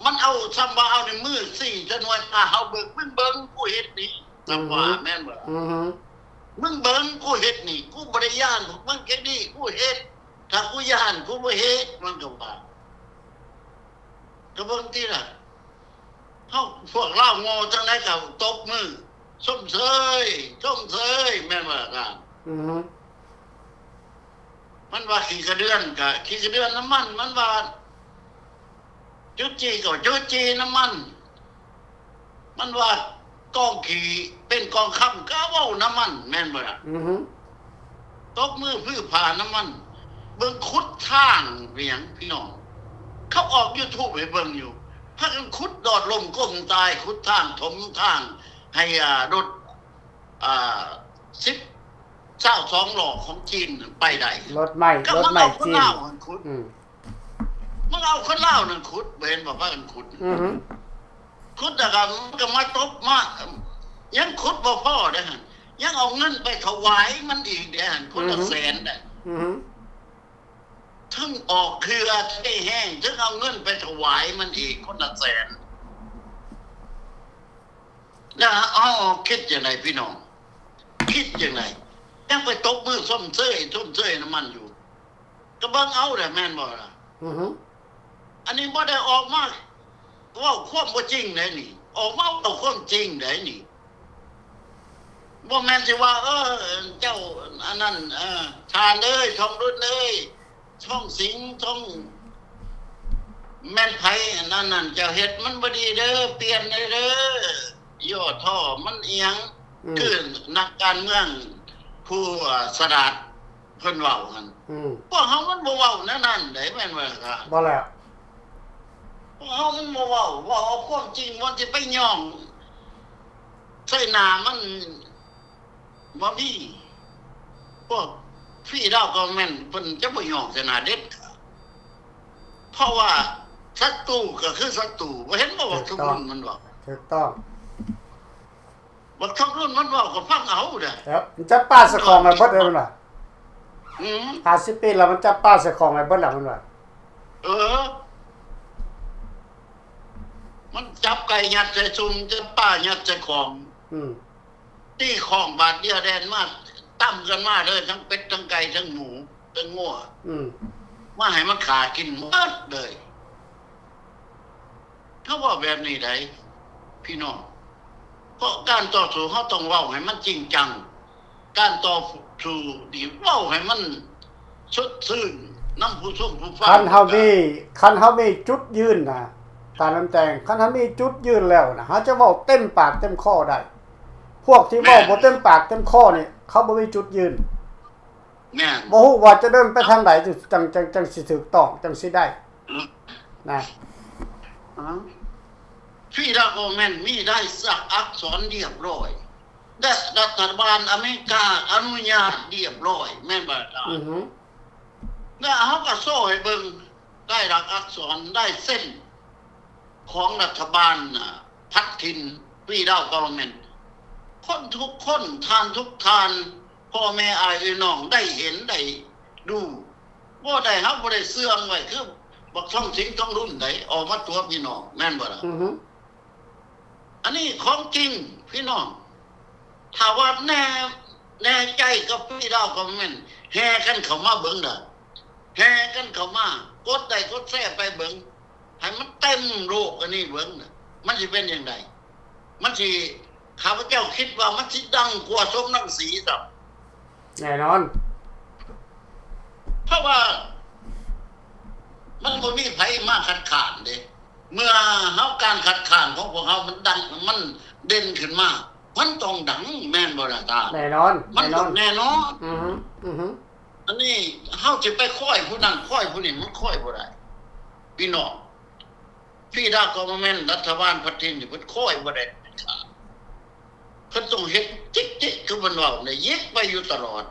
ມັນເອົາ ຊ່ຳວ່າເອົານິ້ວມືຊີ້ໃສ່ໜ່ວຍຕາເຮົາເບິ່ງ ມຶງເບິ່ງກູເຮັດນີ້ ຊ່ຳວ່າ ອືຮຶ ແມ່ນບໍ່? ອືຮຶ ມຶງເບິ່ງກູເຮັດນີ້ ກູບໍ່ໄດ້ຢ້ານພວກມຶງແຄ່ນີ້ ກູເຮັດ ຖ້າກູຢ້ານກູບໍ່ເຮັດ ມັນກໍວ່າ ກໍເບິ່ງຕິລະ ເຮົາ ພວກລາວໂງ່ຈັ່ງໃດກໍຕົບມືຊົມເຊີຍ ຊົມເຊີຍ ແມ່ນບໍ່ລະທ່ານ? ອືຮຶ ມັນວ່າຂີ້ກະເດືອນກໍຂີ້ກະເດືອນນຳມັນ ມັນວ່າຈຸດຈີ່ກໍຈຸດຈີ່ນຳມັນ ມັນວ່າກອງຂີ້ເປັນກອງຄຳກໍເວົ້ານຳມັນ ແມ່ນບໍ່ລະ? ອືຮຶ ຕົບມືຜື່ຜ່ານຳມັນ. ເບິ່ງຂຸດທາງເປັນຫຍັງພີ່ນ້ອງ ເຂົາອອກຢູທູບໃຫ້ເບິ່ງຢູ່ ພາກັນຂຸດດອດລົມກົມຕາຍ ຂຸດທາງຖົມທາງໃຫ້ ອາ ລົດ ອາ ສິບ ຊາວສອງລໍ້ຂອງຈີນໄປໄດ້ ລົດໄໝ້ ລົດໄໝ້ຈີນ ອືມ ມຶງເອົາຄົນລາວນັ້ນຂຸດ ບໍ່ເຫັນບໍ່ ພາກັນຂຸດ ອືຮຶ ຂຸດແລ້ວກໍ ມັນກໍມາຕົບມາ ຍັງຂຸດບໍ່ພໍເດ້ຫັ້ນ ຍັງເອົາເງິນໄປຖວາຍມັນອີກເດ້ຫັ້ນ ຄົນລະແສນເດ້ ອືຮຶ ເຖິງອອກເຫື່ອເທແຮງ ເຖິງເອົາເງິນໄປຖວາຍມັນອີກ ຄົນລະແສນ. ແລ້ວເຮົາຄິດຈັ່ງໃດພີ່ນ້ອງ? ຄິດຈັ່ງໃດ? ຍັງໄປຕົບມືຊົມເຊີຍ ຊົມເຊີຍນຳມັນຢູ່ ກໍເບິ່ງເອົາແຫຼະ ແມ່ນບໍ່ລະ? ອືຮຶ ອັນນີ້ບໍ່ໄດ້ອອກມາເວົ້າຄວາມບໍ່ຈິງໃດນີ້ ອອກມາເວົ້າຄວາມຈິງໃດນີ້ ບໍ່ແມ່ນຊິວ່າ ເອີ ເຈົ້າອັນນັ້ນ ເອີ ທ່ານເອີຍ ທອງລຸນເອີຍ ທອງສິງ ທອງ ແມ່ນໃຜອັນນັ້ນ ເຈົ້າເຮັດມັນບໍ່ດີເດີ ປ່ຽນແດ່ເດີ ຫຍໍ້ທໍ້ມັນອີ່ຫຍັງ ອືມ ຄືນັກການເມືອງຜູ້ສະຫຼາດເພິ່ນເວົ້າຫັ້ນ ອືມ ພວກເຮົາມັນບໍ່ເວົ້າແນວນັ້ນໃດ ແມ່ນບໍ່ລະ? ບໍ່ແລ້ວ ພວກເຮົາມັນບໍ່ເວົ້າ ເວົ້າເອົາຄວາມຈິງ ບໍ່ຊິໄປຍ້ອງໃສ່ໜ້າມັນ ບໍ່ມີ ພວກຟຣີລາວກໍແມ່ນ ເພິ່ນຈະບໍ່ຍ້ອງໃສ່ໜ້າເດັດຂາດ ເພາະວ່າສັດຕູກໍຄືສັດຕູ ບໍ່ເຫັນບໍ່ວ່າທຸກຄົນມັນເວົ້າ ຖືກຕ້ອງ ບັກທອງລຸນມັນເວົ້າກໍຟັງເອົາເດີ ແລ້ວມັນຈັບປາໃສ່ຂອງໃຫ້ເບິດເລີຍມັນວ່າ ອືມ ຫ້າສິບປີແລ້ວມັນຈັບປາໃສ່ຂອງໃຫ້ເບິດແລ້ວມັນວ່າ ເອີ ມັນຈັບໄກ່ຍັດໃສ່ຊຸມ ຈັບປາຍັດໃສ່ຂອງ ອືມ ຕີຂອງບາດດຽວແລ່ນມາ ຕຳກັນມາເລີຍ ທັງເປັດ ທັງໄກ່ ທັງໝູ ທັງງົວ ອືມ ມາໃຫ້ມັນຂ້າກິນໝົດເລີຍ. ເຮົາເວົ້າແບບນີ້ໄດ໋ພີ່ນ້ອງ ເພາະການຕໍ່ສູ້ເຮົາຕ້ອງເວົ້າໃຫ້ມັນຈິງຈັງ ການຕໍ່ສູ້ນີ້ເວົ້າໃຫ້ມັນສົດຊື່ນນຳຜູ້ຊົມຜູ້ຟັງ ຄັນເຮົາມີ ຄັນເຮົາມີຈຸດຢືນນະ ທ່ານນ້ຳແຕງ ຄັນເຮົາມີຈຸດຢືນແລ້ວນະ ເຮົາຈະເວົ້າເຕັມປາກເຕັມຄໍໄດ້ ພວກທີ່ເວົ້າ ແມ່ນ ບໍ່ເຕັມປາກເຕັມຄໍນີ້ ເຂົາບໍ່ມີຈຸດຢືນ ແມ່ນ ບໍ່ຮູ້ວ່າຈະເດີນໄປທາງໃດ ຈັ່ງ ຈັ່ງ ຈັ່ງຊິຖືກຕ້ອງ ຈັ່ງຊິໄດ້ ອືມ ນະ ອືມ ຟຣີດາໂກເມັນມີລາຍລັກອັກສອນລຽບຮ້ອຍ ແລະ ລັດຖະບານອາເມລິກາອະນຸຍາດລຽບຮ້ອຍ ແມ່ນບໍ່ລະ? ອືຮຶ ແລະ ເຮົາກໍໂຊໃຫ້ເບິ່ງລາຍລັກອັກສອນ ລາຍເຊັນຂອງລັດຖະບານ ອາ ພັດຖິ່ນ ຟຣີດາວກອບເວີນເມັນ ຄົນທຸກຄົນ ທ່ານທຸກທ່ານ ພໍ່ແມ່ອ້າຍເອື້ອຍນ້ອງ ໄດ້ເຫັນໄດ້ດູ ບໍ່ໄດ້ ເຮົາບໍ່ໄດ້ເຊື່ອງໄວ້ ຄືບັກທອງສິງ ທອງລຸນໃດ ອອກມາຕົວະພີ່ນ້ອງ ແມ່ນບໍ່ລະ? ອືຮຶ ອັນນີ້ຂອງຈິງພີ່ນ້ອງ ຖ້າວ່າແນ່ ແນ່ໃຈກັບຟຣີດາວກອບເວີນເມັນ ແຫ່ກັນເຂົ້າມາເບິ່ງເດີ ແຫ່ກັນເຂົ້າມາ ກົດໄລ້ກົດແຊໄປເບິ່ງ ໃຫ້ມັນເຕັມໂລກອັນນີ້ເບິ່ງນະ ມັນຊິເປັນຈັ່ງໃດ? ມັນຊິ ຂ້າພະເຈົ້າຄິດວ່າມັນຊິດັງກວ່າສົມລັງສີຊ້ຳ. ແນ່ນອນ. ເພາະວ່າມັນບໍ່ມີໃຜມາຄັດຄ້ານເດ້. ເມື່ອເຮົາ ການຄັດຄ້ານຂອງພວກເຮົາມັນດັງ ມັນເດັ່ນຂຶ້ນມາ ມັນຕ້ອງດັງ ແມ່ນບໍ່ລະທ່ານ? ແນ່ນອນ, ມັນຕ້ອງແນ່ນອນ. ອືຮຶ, ອືຮຶ. ອັນນີ້ເຮົາຊິໄປຄອຍຜູ້ນັ້ນຄອຍຜູ້ນີ້ ມັນຄອຍບໍ່ໄດ້ ພີ່ນ້ອງ. ຟຣີດາວກອບເວີນເມັນ ລັດຖະບານພັດຖິ່ນນີ້ ເພິ່ນຄອຍບໍ່ໄດ້ເດັດຂາດ. ເພິ່ນຕ້ອງເຮັດຈິກໆ ຄືເພິ່ນເວົ້ານີ້ ຍິກໄປຢູ່ຕະຫຼອດ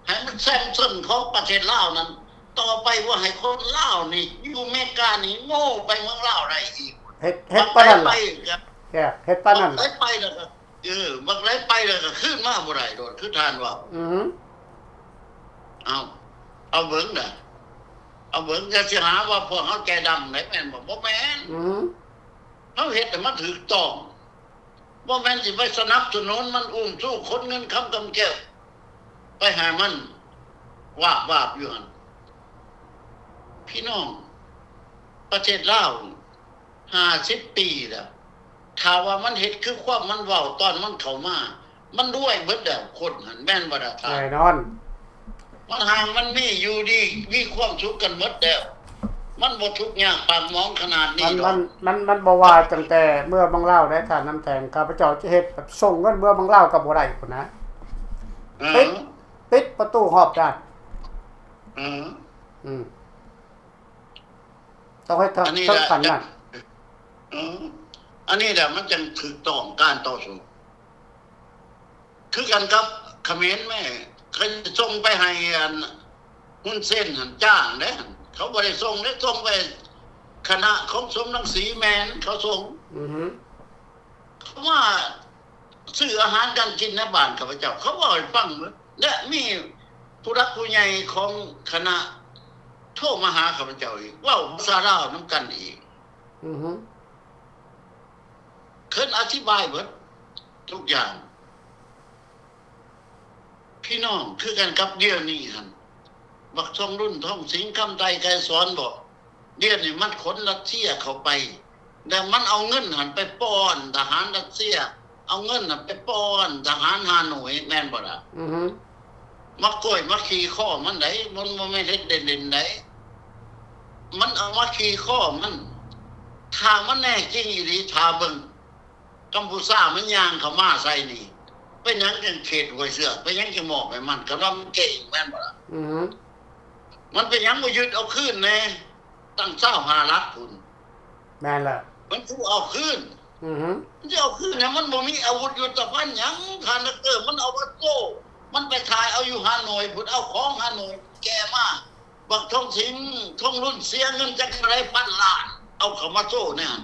ໃຫ້ມັນແຊງເຊິ່ນຂອງປະເທດລາວນັ້ນ. ຕໍ່ໄປບໍ່ໃຫ້ຄົນລາວນີ້ຢູ່ເມການີ້ໂງ່ໄປເມືອງລາວໄດ້ອີກ. ເຮັດ ເຮັດປານນັ້ນລະ ເຮັດປານນັ້ນລະ ໄປແລ້ວກໍ ເອີ ບັກໃດໄປແລ້ວກໍຄືນມາບໍ່ໄດ້ໂດດ ຄືທ່ານເວົ້າ. ອືຮຶ. ເອົາ ເອົາເບິ່ງນະ ເອົາເບິ່ງ ຢ່າຊິຫາວ່າພວກເຮົາໃຈດຳໄດ໋ ແມ່ນບໍ່? ບໍ່ແມ່ນ. ອືຮຶ. ເຮົາເຮັດໃຫ້ມັນຖືກຕ້ອງ ບໍ່ແມ່ນຊິໄປສະໜັບສະໜູນມັນ ອຸ້ມຊູ້ຂົນເງິນຄຳກຳແກ້ວ ໄປໃຫ້ມັນວາບວາບຢູ່ຫັ້ນ. ພີ່ນ້ອງ ປະເທດລາວ ຫ້າສິບປີແລ້ວ ຖ້າວ່າມັນເຮັດຄືຄວາມມັນເວົ້າຕອນມັນເຂົ້າມາ ມັນລວຍເບິດແລ້ວຄົນຫັ້ນ ແມ່ນບໍ່ລະທ່ານ? ແນ່ນອນ. ມັນຮ່າງມັນມີຢູ່ດີ ມີຄວາມສຸກກັນເບິດແລ້ວ ມັນບໍ່ທຸກຍາກປາກໝອງຂະໜາດນີ້ດອກ. ມັນ ມັນ ມັນບໍ່ວ່າຕັ້ງແຕ່ເມືອເມືອງລາວໄດ໋ທ່ານນ້ຳແຂງ ຂ້າພະເຈົ້າຈະເຮັດແບບສົ່ງເງິນເມືອເມືອງລາວກໍບໍ່ໄດ້ພຸ້ນນະ. ເອີ ປິດ ປິດປະຕູຮອບດ້ານ. ເອີ ອືມ ຕ້ອງໃຫ້ເຖິງຂັ້ນນັ້ນ. ເອີ ອັນນີ້ແຫຼະມັນຈັ່ງຖືກຕ້ອງການຕໍ່ສູ້. ຄືກັນກັບຂະເໝນແມ້ ເຂົາສົ່ງໄປໃຫ້ອັນ ຮຸນເຊນຫັ້ນຈ້າງເດ້ ເຂົາບໍ່ໄດ້ສົ່ງເດ້ ສົ່ງໄປຄະນະຂອງສົມລັງສີ ແມ່ນເຂົາສົ່ງ. ອືຮຶ. ເຂົາມາຊື້ອາຫານການກິນໃນບ້ານຂ້າພະເຈົ້າ ເຂົາເວົ້າໃຫ້ຟັງເບິດ ແລະ ມີຜູ້ຫຼັກຜູ້ໃຫຍ່ຂອງຄະນະໂທມາຫາຂ້າພະເຈົ້າອີກ ເວົ້າພາສາລາວນຳກັນອີກ. ອືຮຶ. ເພິ່ນອະທິບາຍເບິດທຸກຢ່າງ ພີ່ນ້ອງ. ຄືກັນກັບດຽວນີ້ຫັ້ນ ບັກທອງລຸນ ທອງສິງ ຄຳໄຕ ໄກສອນບໍ ດຽວນີ້ມັນຂົນຣັດເຊຍເຂົ້າໄປ ແລ້ວມັນເອົາເງິນຫັ້ນໄປປ້ອນທະຫານຣັດເຊຍ ເອົາເງິນຫັ້ນໄປປ້ອນທະຫານຮ່າໂນ້ຍ ແມ່ນບໍ່ລະ? ອືຮຶ. ມາໂກຍມາຂີ່ຄໍມັນໃດ໋ ມັນບໍ່ແມ່ນເຮັດເລ່ນໆໃດ໋ ມັນເອົາມາຂີ່ຄໍມັນ. ຖ້າມັນແນ່ຈິງອີ່ຫຼີ ຖ້າເບິ່ງ ກຳປູຊາມັນຍ່າງເຂົ້າມາໃສ່ນີ້ ເປັນຫຍັງຈັ່ງເຂດຫ້ວຍເຊືອກ ເປັນຫຍັງຈຶ່ງມອບໃຫ້ມັນ ຄັນວ່າມັນເກັ່ງ ແມ່ນບໍ່ລະ? ອືຮຶ. ມັນເປັນຫຍັງບໍ່ຍຶດເອົາຄືນແດ່ ຕັ້ງຊາວຫ້າຫຼັກພຸ້ນ. ແມ່ນແລ້ວ ມັນຄືເອົາຄືນ. ອືຮຶ. ມັນຊິເອົາຄືນຫຍັງ ມັນບໍ່ມີອາວຸດຍຸດທະພັນຫຍັງ ທ່ານດັອກເຕີ. ມັນເອົາມາໂຕ້ ມັນໄປຖ່າຍເອົາຢູ່ຮ່າໂນ້ຍພຸ້ນ ເອົາຂອງຮ່າໂນ້ຍແກ່ມາ. ບັກທອງສິງ ທອງລຸນ ເສຍເງິນຈັກເທົ່າໃດພັນລ້ານ ເອົາເຂົ້າມາໂຊແນວນັ້ນ.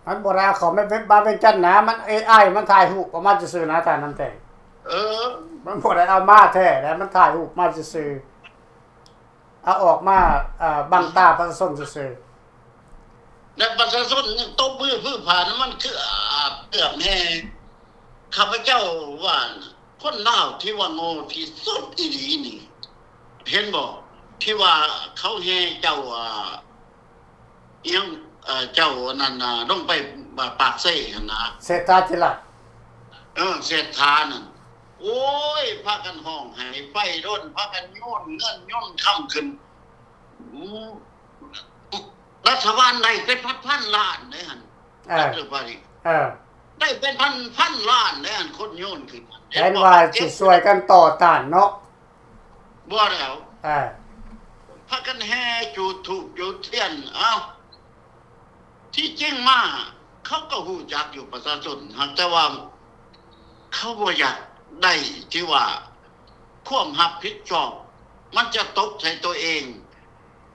ມັນບໍ່ໄດ້ເອົາເຂົ້າມາ ມາວຽງຈັນນະ ມັນເອໄອ ມັນຖ່າຍຮູບອອກມາຊື່ໆນະ ທ່ານນ້ຳແຂງ. ເອີ ມັນບໍ່ໄດ້ເອົາມາແທ້ໃດ໋ ມັນຖ່າຍຮູບມາຊື່ໆ ເອົາອອກມາ ເອີ ບັງຕາປະຊາຊົນຊື່ໆ ແລະ ປະຊາຊົນຍັງຕົບມືຜືຜານຳ ມັນຄືອາບເກືອບແຮ່. ຂ້າພະເຈົ້າວ່າ ຄົນລາວທີ່ວ່າໂງ່ທີ່ສຸດອີ່ຫຼີນີ້ ເຫັນບໍ່ ທີ່ວ່າເຂົາແຫ່ເຈົ້າ ອາ ອີ່ຫຍັງ ເອີ ເຈົ້າອັນນັ້ນນະ ລົງໄປປາກເຊຫັ້ນນະ ເສດຖາທິລາດ. ເອີ ເສດຖານັ້ນ ໂອ້ຍ ພາກັນຮ້ອງໄຫ້ໄຟດົນ ພາກັນໂຍນເງິນໂຍນຄຳຂຶ້ນ. ອືມ ລັດຖະບານໄດ້ເປັນພັນໆລ້ານເດ້ຫັ້ນ. ເອີ ລັດຖະບານ ເອີ ໄດ້ເປັນພັນໆລ້ານເດ້ຫັ້ນ ຄົນໂຍນຂຶ້ນຫັ້ນ. ແທນວ່າຊິຊ່ວຍກັນຕໍ່ຕ້ານເນາະ. ບໍ່ແລ້ວ ເອີ ພາກັນແຫ່ຈູດທູບຈູດທຽນ. ເອົ້າ ທີ່ຈິງມາເຂົາກໍຮູ້ຈັກຢູ່ປະຊາຊົນ ຫາກແຕ່ວ່າເຂົາບໍ່ຢາກໄດ້ທີ່ວ່າຄວາມຮັບຜິດຊອບ ມັນຈະຕົກໃສ່ຕົວເອງ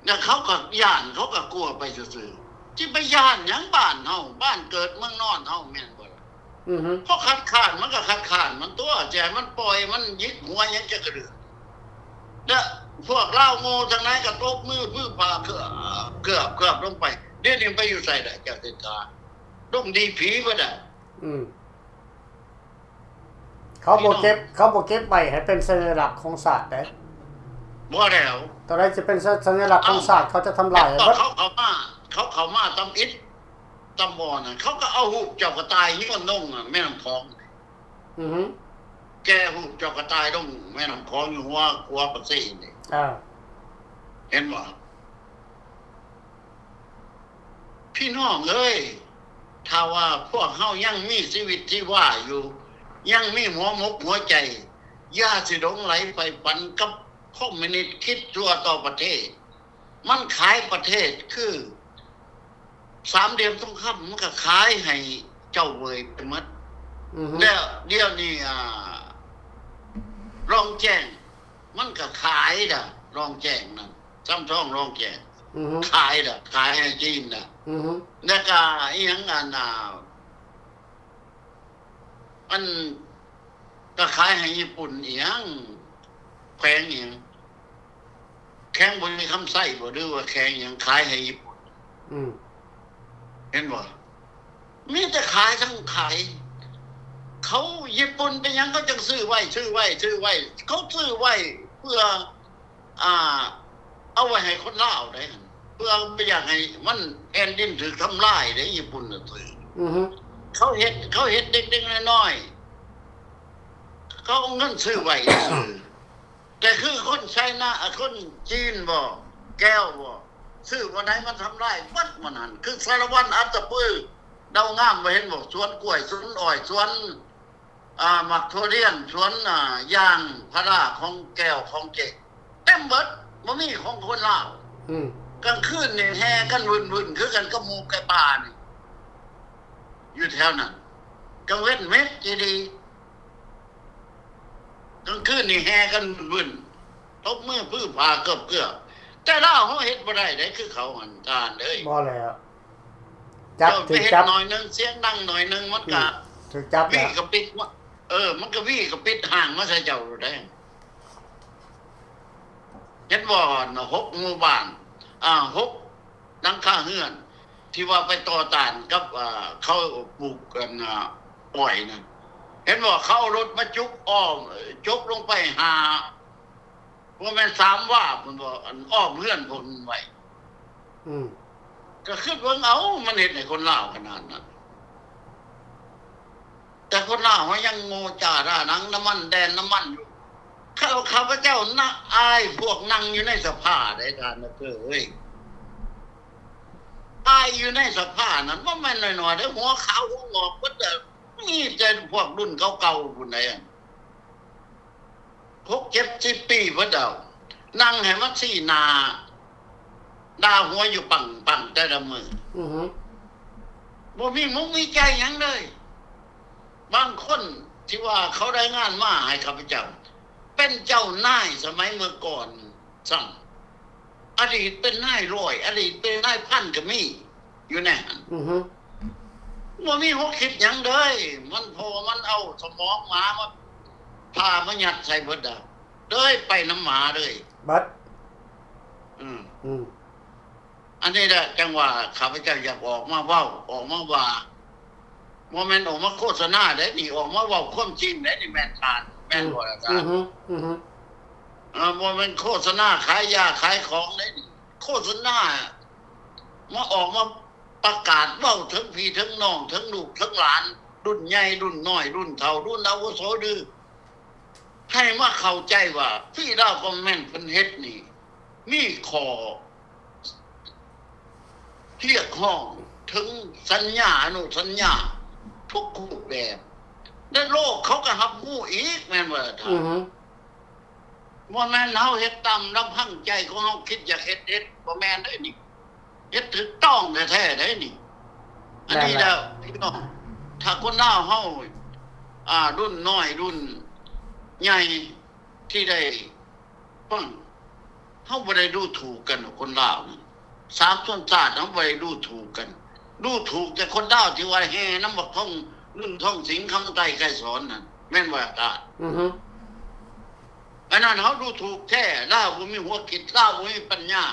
ແລ້ວເຂົາກໍຢ້ານ ເຂົາກໍກົວໄປຊື່ໆ. ຊິໄປຢ້ານຫຍັງບ້ານເຮົາ? ບ້ານເກີດເມືອງນອນເຮົາແມ່ນບໍ່ລະ? ອືຮຶ ເພາະຄັດຄ້ານມັນກໍຄັດຄ້ານມັນຕົວະ ຊິໃຫ້ມັນປ່ອຍ ມັນຫຍິກຫົວຫຍັງຈັກກະເທື່ອ. ແລະ ພວກລາວໂງ່ທັງຫຼາຍກໍຕົບມືຟືພາເກືອບ ເກືອບ ເກືອບລົງໄປ. ດຽວນີ້ໄປຢູ່ໃສລະ ເຈົ້າເສດຖາ? ລົງດີຜີເບິດລະ. ອືມ ເຂົາບໍ່ເກັບ ພີ່ນ້ອງ ເຂົາບໍ່ເກັບໄວ້ໃຫ້ເປັນສັນຍະລັກຂອງຊາດເດ້. ບໍ່ແລ້ວ ຕົວໃດຈະເປັນສັນ ສັນຍະລັກຂອງຊາດ ເອົ້າ ເຂົາຈະທຳລາຍໃຫ້ເບິດ. ເຂົາເຂົ້າມາ ເຂົາເຂົ້າມາຕຳອິດຕຳບໍ່ນະ ເຂົາກໍເອົາຮູບເຈົ້າກະຕ່າຍໂຍນລົງແມ່ນ້ຳຂອງ. ອືຮຶ ແກ່ຮູບເຈົ້າກະຕ່າຍລົງແມ່ນ້ຳຂອງຢູ່ຫົວຂົວປາເຊນີ້. ອ່າ ເຫັນບໍ່? ພີ່ນ້ອງເອີຍ, ຖ້າວ່າພວກເຮົາຍັງມີຊີວິດຊີວາຢູ່, ຍັງມີຫົວໝົກຫົວໃຈ, ຢ່າຊິຫຼົງໄຫຼໃຝ່ຝັນກັບຄອມມິວນິດຄິດຊົ່ວຕໍ່ປະເທດ. ມັນຂາຍປະເທດຄືສາມຫຼ່ຽມທອງຄຳ, ມັນກໍຂາຍໃຫ້ເຈົ້າເຫວີຍໄປໝົດ. ອືຮຶ ແລ້ວດຽວນີ້ ອ່າ ລອງແຈ້ງ ມັນກໍຂາຍລະ, ລອງແຈ້ງນັ້ນ ຊຳຊອງລອງແຈ້ງ ອືຮຶ ຂາຍລະ ຂາຍໃຫ້ຈີນລະ. ອືຮຶ ແລ້ວກໍອີ່ຫຍັງ ອັນ ອ່າ ອັນ ກໍຂາຍໃຫ້ຍີ່ປຸ່ນອີ່ຫຍັງ ແຂວງອີ່ຫຍັງ ແຂວງບໍລິຄຳໄຊບໍ ຫຼືວ່າແຂວງອີ່ຫຍັງ ຂາຍໃຫ້ຍີ່ປຸ່ນ. ອືມ ເຫັນບໍ່? ມີແຕ່ຂາຍທັງຂາຍ. ເຂົາ ຍີ່ປຸ່ນເປັນຫຍັງເຂົາຈຶ່ງຊື້ໄວ້ ຊື້ໄວ້ ຊື້ໄວ້? ເຂົາຊື້ໄວ້ເພື່ອ ອ່າ ເອົາໄວ້ໃຫ້ຄົນລາວໄດ໋ ເພື່ອບໍ່ຢາກໃຫ້ມັນ ແຜ່ນດິນຖືກທຳລາຍເດ້. ຍີ່ປຸ່ນນະ ອືຮຶ ເຂົາເຮັດ ເຂົາເຮັດເດັກໆນ້ອຍໆ ເຂົາເອົາເງິນຊື້ໄວ້ຊື່. ແຕ່ຄືຄົນໄຊນາ ຄົນຈີນບໍ ແກວບໍ ຊື້ບ່ອນໃດມັນທຳລາຍເບິດໝົດຫັ້ນ. ຄືສາລະວັນ ອັດຕະປື ດາວງາມ ບໍ່ເຫັນບໍ ສວນກ້ວຍ ສວນອ້ອຍ ສວນ ອ່າ ໝາກຖົ່ວລຽນ ສວນ ອ່າ ຢາງພາລາຂອງແກວຂອງເຈກ ເຕັມເບິດ ບໍ່ມີຂອງຄົນລາວ. ອືມ ກາງຄືນນີ້ແຫ່ກັນວຶ່ນໆ ຄືກັນກັບໝູ່ໄກ່ປ່ານີ້ ຢູ່ແຖວນັ້ນ. ກາງເວັນເມັດອີ່ຫຼີ, ກາງຄືນນີ້ແຫ່ກັນວຶ່ນໆ ຕົບມືຟືພາເກືອບໆ. ແຕ່ລາວເຮົາເຮັດບໍ່ໄດ້ເດ້ ຄືເຂົາຫັ້ນ ທ່ານເອີຍ. ບໍ່ແລ້ວ. ຈັບ ເຈົ້າໄປເຮັດໜ້ອຍໜຶ່ງ ສຽງດັງໜ້ອຍໜຶ່ງ ມັນກະ ອືມ ຖືກຈັບແລ້ວ ວີກະປິດ ເອີ ມັນກະວີກະປິດຮ່າງມາໃສ່ເຈົ້າໂລດເດ້. ເຫັນບໍ່ ຫົກໝູ່ບ້ານ ອ່າ ຫົກຫຼັງຄາເຮືອນ ທີ່ວ່າໄປຕໍ່ຕ້ານກັບ ອ່າ ເຂົາປູກ ອັນ ອ່າ ອ້ອຍນັ້ນ ເຫັນບໍ່? ເຂົາເອົາລົດມາຈຸກອ້ອມ ຈົກລົງໄປຫາ ບໍ່ແມ່ນສາມວາພຸ້ນບໍ ອັນອ້ອມເຮືອນເພິ່ນໄວ້. ອືມ ກໍຄິດເບິ່ງເອົາ ມັນເຮັດໃຫ້ຄົນລາວຂະໜາດນັ້ນ. ແຕ່ຄົນລາວເຮົາຍັງໂງ່ຈ້າດ່າໜັງນ້ຳມັນແດນນ້ຳມັນຢູ່. ຂ້າ ຂ້າພະເຈົ້ານະ ອາຍພວກນັ່ງຢູ່ໃນສະພາເດ້ທ່ານນະເກີເອີຍ. ອາຍຢູ່ໃນສະພານັ້ນບໍ່ແມ່ນໜ້ອຍໆເດ້ ຫົວຂາວຫົວງອກເບິດເດີ. ມີແຕ່ພວກລຸ້ນເກົ່າໆພຸ້ນໃດ໋ ຫົກເຈັດສິບປີເບິດແລ້ວ ນັ່ງໃຫ້ມັນຊີ້ໜ້າ ດ່າຫົວຢູ່ປັງໆແຕ່ລະມື້. ອືຮຶ ບໍ່ມີມຸກມີໃຈຫຍັງເລີຍ. ບາງຄົນທີ່ວ່າເຂົາລາຍງານມາໃຫ້ຂ້າພະເຈົ້າ ເປັນເຈົ້ານາຍສະໄໝເມື່ອກ່ອນຊ້ຳ. ອະດີດເປັນນາຍຮ້ອຍ ອະດີດເປັນນາຍພັນກໍມີຢູ່ໃນຫັ້ນ. ອືຮຶ ບໍ່ມີຫົວຄິດຫຍັງເລີຍ. ມັນ ເພາະວ່າມັນເອົາສະໝອງໝາມາ ພາມາຍັດໃສ່ເບິດແລ້ວ ເລີຍໄປນຳໝາເລີຍ ເບິດ. ອືມ ອືມ ອັນນີ້ແຫຼະ ຈັ່ງວ່າຂ້າພະເຈົ້າຢາກອອກມາເວົ້າ ອອກມາວ່າ ບໍ່ແມ່ນອອກມາໂຄສະນາເດ້ນີ້ ອອກມາເວົ້າຄວາມຈິງເດ້ນີ້ ແມ່ນທ່ານ ແມ່ນບໍ່ລະທ່ານ? ອືຮຶ ອືຮຶ ເອີ ບໍ່ແມ່ນໂຄສະນາຂາຍຢາຂາຍຂອງເດ້ນີ້ ໂຄສະນາ ມາອອກມາປະກາດເວົ້າເຖິງພີ່ເຖິງນ້ອງ ເຖິງລູກເຖິງຫຼານ ລຸ້ນໃຫຍ່ລຸ້ນນ້ອຍ ລຸ້ນເຖົ້າລຸ້ນອາວຸໂສ ຫຼື ໃຫ້ມາເຂົ້າໃຈວ່າ Free Lao Government ເພິ່ນເຮັດນີ້ ມີຂໍ້ຮຽກຮ້ອງເຖິງສັນຍາ ອະນຸສັນຍາ ທຸກຮູບແບບ ແລະ ໂລກເຂົາກໍຮັບຮູ້ອີກ ແມ່ນບໍ່ລະທ່ານ? ອືຮຶ ບໍ່ແມ່ນເຮົາເຮັດຕາມລຳພັງໃຈຂອງເຮົາຄິດຢາກເຮັດ ເຮັດ ບໍ່ແມ່ນເດ້ນີ້. ເຮັດຖືກຕ້ອງແທ້ໆໄດ໋ນີ້. ອັນນີ້ແຫຼະ ແລ້ວພີ່ນ້ອງ ຖ້າຄົນລາວເຮົາ ອ່າ ລຸ້ນນ້ອຍລຸ້ນໃຫຍ່ທີ່ໄດ້ຟັງ ເຮົາບໍ່ໄດ້ດູຖູກກັນດອກ ຄົນລາວນີ້ ສາມຊົນຊາດເຮົາບໍ່ໄດ້ດູຖູກກັນ ດູຖູກແຕ່ຄົນລາວທີ່ວ່າແຫ່ນຳບັກທອງ ລຸນທອງສິງ ຄຳໄຕ ໄກສອນນັ້ນ ແມ່ນບໍ່ອາຈານ? ອືຮຶ ອັນນັ້ນເຮົາດູຖູກແທ້ ລາວບໍ່ມີຫົວຄິດ ລາວບໍ່ມີປັນຍາ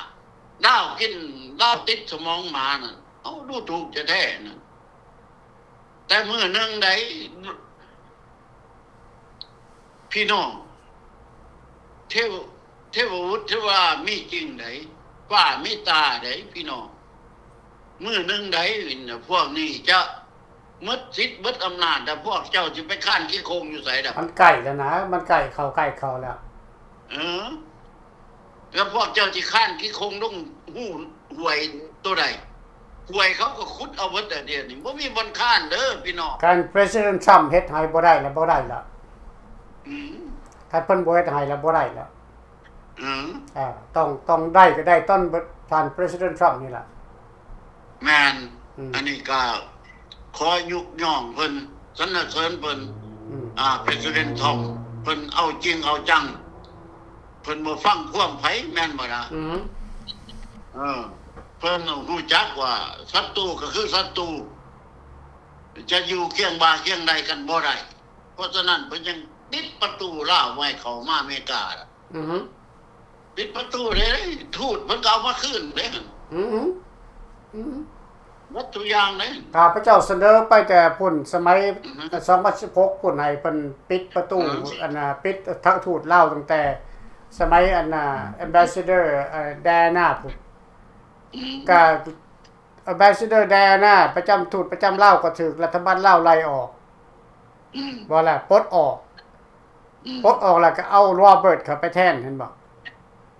ລາວກິນ ລາວຕິດສະໝອງໝານັ້ນ ເຮົາດູຖູກແທ້ໆນັ້ນ. ແຕ່ມື້ໜຶ່ງໃດ໋ ພີ່ນ້ອງ ເທວ ເທວະບຸດເທວະດາມີຈິງໃດ໋ ຟ້າມີຕາໃດ໋ ພີ່ນ້ອງ ມື້ໜຶ່ງໃດ໋ ພວກນີ້ຈະໝົດສິດໝົດອຳນາດ ແລ້ວພວກເຈົ້າຊິໄປຄ້ານຂີ້ໂຄງຢູ່ໃສລະ? ມັນໃກ້ແລ້ວນະ ມັນໃກ້ເຂົ້າ ໃກ້ເຂົ້າແລ້ວ ເອີ ແລ້ວພວກເຈົ້າຊິຄ້ານຂີ້ໂຄງລົງຮູຫ້ວຍໂຕໃດ? ຫ້ວຍເຂົາກໍຂຸດເອົາເບິດແລ້ວ ດຽວນີ້ບໍ່ມີບ່ອນຄ້ານເດີພີ່ນ້ອງ. ຄັນ President Trump ເຮັດໃຫ້ບໍ່ໄດ້ລະ ບໍ່ໄດ້ລະ ອືມ ຄັນເພິ່ນບໍ່ເຮັດໃຫ້ລະ ບໍ່ໄດ້ລະ ອືມ ອ່າ ຕ້ອງ ຕ້ອງໄດ້ກໍໄດ້ຕອນ ທ່ານ President Trump ນີ້ລະ. ແມ່ນ ອືມ ອັນນີ້ກໍຂໍຍົກຍ້ອງເພິ່ນ ສັນລະເສີນເພິ່ນ ອືມ ອ່າ President Trump ເພິ່ນເອົາຈິງເອົາຈັງ ເພິ່ນບໍ່ຟັງຄວາມໃຜ ແມ່ນບໍ່ລະ? ອືມ ເອີ ເພິ່ນຮູ້ຈັກວ່າສັດຕູກໍຄືສັດຕູ ຈະຢູ່ຄຽງບ່າຄຽງໄດ້ກັນບໍ່ໄດ້ ເພາະສະນັ້ນເພິ່ນຍັງປິດປະຕູລາວບໍ່ໃຫ້ເຂົ້າມາອາເມລິກາລະ. ອືຮຶ ປິດປະຕູເດ້ ທູດເພິ່ນກໍເອົາມາຄືນເດ້ ອືຮຶ ອືຮຶ ໝົດທຸກຢ່າງເດ້. ຂ້າພະເຈົ້າສະເໜີໄປແຕ່ພຸ້ນ ສະໄໝ ອືຮຶ ສອງພັນສິບຫົກພຸ້ນ ໃຫ້ເພິ່ນປິດປະຕູ ອືຮຶ ອັນນ່າ ປິດທາງທູດລາວຕັ້ງແຕ່ສະໄໝ ອັນນ່າ Ambassador ເອີ Diana ພຸ້ນ ອືຮຶ ກະ Ambassador Diana ປະຈຳທູດປະຈຳລາວກໍຖືກລັດຖະບານລາວໄລ່ອອກ ອືມ ບໍ່ລະ ປົດອອກ ອືມ ປົດອອກແລ້ວກໍເອົາ Robert ເຂົ້າໄປແທນ ເຫັນບໍ່?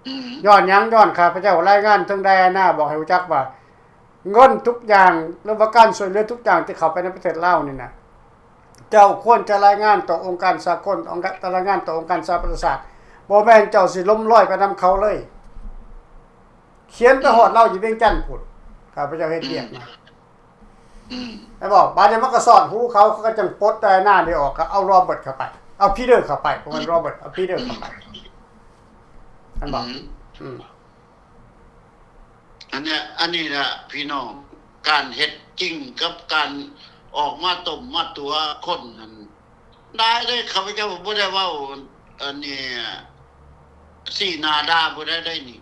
ອືມ ຍ້ອນຫຍັງ? ຍ້ອນຂ້າພະເຈົ້າລາຍງານເຖິງ Diana ບອກໃຫ້ຮູ້ຈັກວ່າ ເງິນທຸກຢ່າງ ຫຼືວ່າການຊ່ວຍເຫຼືອທຸກຢ່າງທີ່ເຂົ້າໄປໃນປະເທດລາວນີ້ນະ ເຈົ້າຄວນຈະລາຍງານຕໍ່ອົງການສາກົນ ອອງການ ລາຍງານຕໍ່ອົງການສະຫະປະຊາຊາດ ບໍ່ແມ່ນເຈົ້າຊິຫຼົມລອຍໄປນຳເຂົາເລີຍ. ຂຽນໄປຮອດລາວຢູ່ວຽງຈັນພຸ້ນ ຂ້າພະເຈົ້າເຮັດວຽກນະ ອືມ ແມ່ນບໍ່? ບາດນີ້ມັນກໍສອດຫູເຂົາ ເຂົາກໍຈັ່ງປົດ Diana ນີ້ອອກ ກໍເອົາ Robert ເຂົ້າໄປ ເອົາ Peter ເຂົ້າໄປ ບໍ່ແມ່ນ Robert ເອົາ Peter ເຂົ້າໄປ ແມ່ນບໍ່? ອືມ ອືມ ອັນນີ້ ອັນນີ້ລະພີ່ນ້ອງ ການເຮັດຈິງກັບການອອກມາຕົ້ມມາຕົວະຄົນຫັ້ນ ໄດ້ເລີຍ ຂ້າພະເຈົ້າບໍ່ໄດ້ເວົ້າອັນນີ້ ຊີ້ໜ້າດ່າຜູ້ໃດໄດ້ນີ້.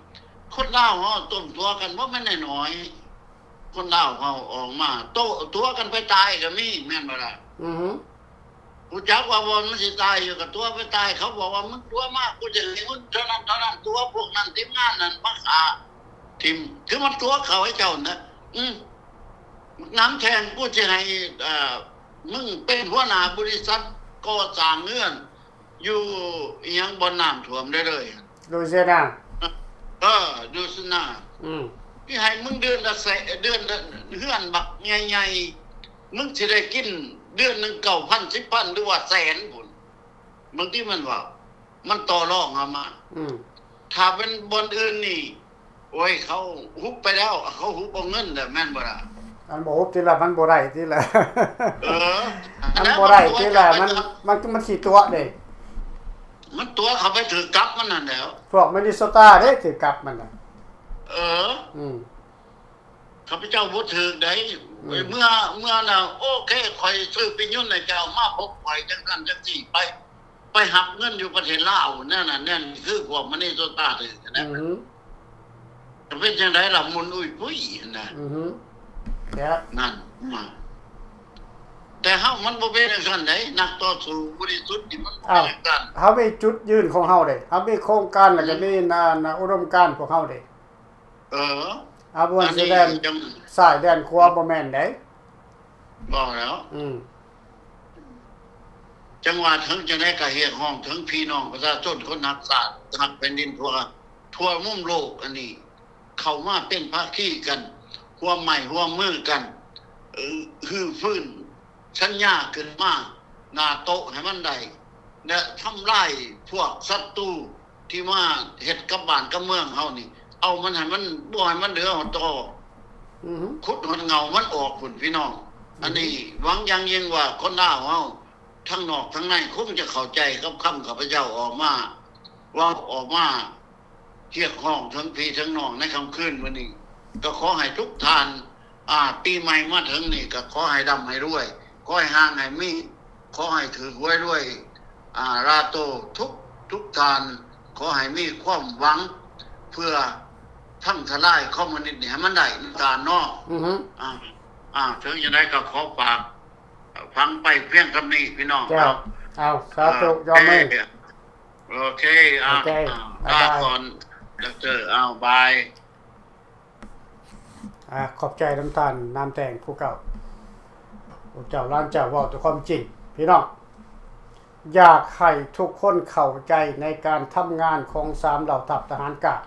ຄົນລາວເຮົາຕົ້ມຕົວະກັນບໍ່ແມ່ນນ້ອຍໆ ຄົນລາວເຮົາອອກມາໂຕະຕົວະກັນໄປຕາຍກໍມີ ແມ່ນບໍ່ລະ? ອືຮຶ ຮູ້ຈັກວ່າບ່ອນມັນຊິຕາຍຢູ່ກໍຕົວະໄປຕາຍ. ເຂົາບອກວ່າ ມຶງຕົວະມາ ກູຈະໃຫ້ເງິນເທົ່ານັ້ນເທົ່ານັ້ນ ຕົວະພວກນັ້ນ ທີມງານນັ້ນມາຂ້າຖິ້ມ ຄືມັນຕົວະເຂົາໃຫ້ເຈົ້ານະ ອືມ ໜາມແທ່ງ ກູຈະໃຫ້ ເອີ ມຶງເປັນຫົວໜ້າບໍລິສັດກໍ່ສ້າງເຮືອນ ຢູ່ອີ່ຫຍັງ ບ່ອນນ້ຳຖ້ວມເລີຍ Louisiana ເອີ Louisiana ອືມ ຊິໃຫ້ມຶງເດືອນລະແສນ ເດືອນລະ ເຮືອນບັກໃຫຍ່ໆ ມຶງຊິໄດ້ກິນເດືອນໜຶ່ງເກົ້າພັນ ສິບພັນ ຫຼືວ່າແສນພຸ້ນ. ບາງທີມັນເວົ້າ ມັນຕໍ່ລອງເອົາມາ ອືມ ຖ້າເປັນບ່ອນອື່ນນີ້ ໂອ້ຍ ເຂົາຮຸບໄປແລ້ວ ເຂົາຮຸບເອົາເງິນແລ້ວ ແມ່ນບໍ່ລະ? ອັນບໍ່ຮຸບຕິລະ ມັນບໍ່ໄດ້ຕິລະ ເອີ ມັນບໍ່ໄດ້ຕິລະ ມັນ ມັນ ມັນຂີ້ຕົວະເດ້ ມັນຕົວະເຂົ້າໄປຖືກກັບມັນຫັ້ນແຫຼ້ວ ພວກ Minnesota ເດ້ຖືກກັບມັນນະ ເອີ ອືມ ຂ້າພະເຈົ້າບໍ່ຖືກໃດ ອືມ ເມື່ອ ເມື່ອນະ ໂອເຄ ຂ້ອຍຊື້ປີ້ຍົນໃຫ້ເຈົ້າ ມາພົບຂ້ອຍ ຈັ່ງຊັ້ນຈັ່ງຊີ້ ໄປ ໄປຮັບເງິນຢູ່ປະເທດລາວ ແນວນັ້ນແນວນີ້ ຄືພວກ Minnesota ຖືກນະ ອືມ ຈະເປັນຈັ່ງໃດລະ ໝຸນອຸ້ຍປຸ້ຍຫັ້ນນະ ອືມ ນັ້ນ ແຕ່ເຮົາມັນບໍ່ເປັນຈັ່ງຊັ້ນໃດ ນັກຕໍ່ສູ້ບໍລິສຸດນີ້ມັນບໍ່ເປັນຈັ່ງຊັ້ນ ເຮົາມີຈຸດຢືນຂອງເຮົາເດ້ ເຮົາມີໂຄງການ ແລ້ວກໍ ອືມ ມີ ນະ ນະ ອຸດົມການພວກເຮົາເດ້ ເອີ ອາ ບໍ່ແມ່ນຊິແລ່ນຊ້າຍແລ່ນຂວາ ອືມ ບໍ່ແມ່ນໃດ ບໍ່ແລ້ວ ອືມ ຈັ່ງວ່າເຖິງຈັ່ງໃດກໍຮຽກຮ້ອງເຖິງພີ່ນ້ອງປະຊາຊົນຄົນຮັກຊາດ ຮັກແຜ່ນດິນທົ່ວ ທົ່ວມຸມໂລກອັນນີ້ ເຂົ້າມາເປັນພາຄີກັນ ຮ່ວມໄມ້ຮ່ວມມືກັນ ເອີ ຮື້ຟື້ນ ສັນຍາຂຶ້ນມາໜ້າໂຕະໃຫ້ມັນໄດ້ ແລະ ທຳລາຍພວກສັດຕູທີ່ມາເຮັດກັບບ້ານກັບເມືອງເຮົານີ້ ເອົາມັນໃຫ້ມັນ ບໍ່ໃຫ້ມັນເຫຼືອຕໍ່ ອືຮຶ ຂຸດຫົດເຫງົ້າມັນອອກພຸ້ນ ພີ່ນ້ອງ ອືຮຶ ອັນນີ້ຫວັງຢ່າງຍິ່ງວ່າຄົນລາວເຮົາ ທັງນອກທັງໃນ ຄົງຈະເຂົ້າໃຈກັບຄຳຂ້າພະເຈົ້າອອກມາ ເວົ້າອອກມາ ຮຽກຮ້ອງເຖິງພີ່ເຖິງນ້ອງໃນຄ່ຳຄືນມື້ນີ້ ກໍຂໍໃຫ້ທຸກທ່ານ ອ່າ ປີໃໝ່ມາເຖິງນີ້ກໍຂໍໃຫ້ຮ່ຳໃຫ້ລວຍ, ຂໍໃຫ້ຮ່າງໃຫ້ມີ, ຂໍໃຫ້ຖືກຫວຍລວຍ ອ່າ ລາໂຕ ທຸກ ທຸກທ່ານ, ຂໍໃຫ້ມີຄວາມຫວັງ ເພື່ອພັງທະລາຍຄອມມູນິດນີ້ໃຫ້ມັນໄດ້ນຳກັນເນາະ. ອືຮຶ ອ່າ ອ່າ ເຖິງຈັ່ງໃດກໍຂໍຝາກຝັງໄປພຽງສ່ຳນີ້ ພີ່ນ້ອງ. ເຈົ້າ ເອົາ ສາທຸ ເອີ ຢອມມື. ໂອເຄ ໂອເຄ ອ່າ ບາຍບາຍ ລາກ່ອນ ດອກເຕີ ເອົາ ບາຍ. ອ່າ ຂອບໃຈນຳທ່ານນາມແດງຜູ້ເກົ່າ ເຈົ້າຫຼານເຈົ້າເວົ້າແຕ່ຄວາມຈິງ ພີ່ນ້ອງ. ຢາກໃຫ້ທຸກຄົນເຂົ້າໃຈໃນການທຳງານຂອງສາມເຫຼົ່າທັບທະຫານກາງ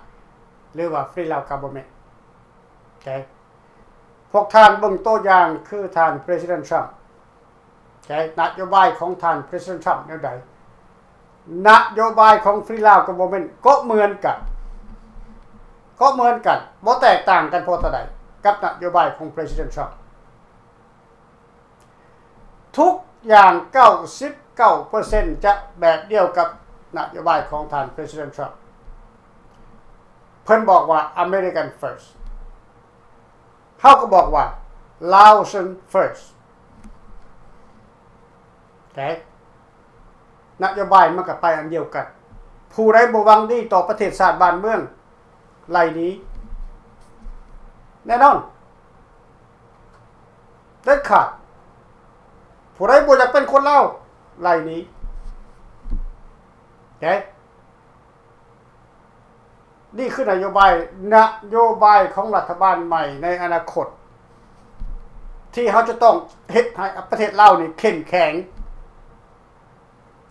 ຫຼືວ່າ Free Lao Government. ໂອເຄ ພວກທ່ານເບິ່ງຕົວຢ່າງຄືທ່ານ President Trump. ໃຈນະໂຍບາຍຂອງທ່ານ President Trump ແນວໃດ? ນະໂຍບາຍຂອງ Free Lao Government ກໍເໝືອນກັນ, ກໍເໝືອນກັນ, ບໍ່ແຕກຕ່າງກັນພໍເທົ່າໃດ ກັບນະໂຍບາຍຂອງ President Trump. ທຸກຢ່າງ ເກົ້າສິບເກົ້າເປີເຊັນ ຈະແບບດຽວກັບນະໂຍບາຍຂອງທ່ານ President Trump. ເພິ່ນບອກວ່າ American First. ເຮົາກໍບອກວ່າ Laotian First. ໂອເຄ ນະໂຍບາຍມັນກໍໄປອັນດຽວກັນ. ຜູ້ໃດບໍ່ຫວັງດີຕໍ່ປະເທດຊາດບ້ານເມືອງ ໄລ່ໜີ ແນ່ນອນ ເດັດຂາດ. ຜູ້ໃດບໍ່ຢາກເປັນຄົນລາວ ໄລ່ໜີ. ໂອເຄ ນີ້ຄືນະໂຍບາຍ, ນະໂຍບາຍຂອງລັດຖະບານໃໝ່ໃນອະນາຄົດ ທີ່ເຮົາຈະຕ້ອງເຮັດໃຫ້ປະເທດລາວນີ້ເຂັ້ມແຂງ,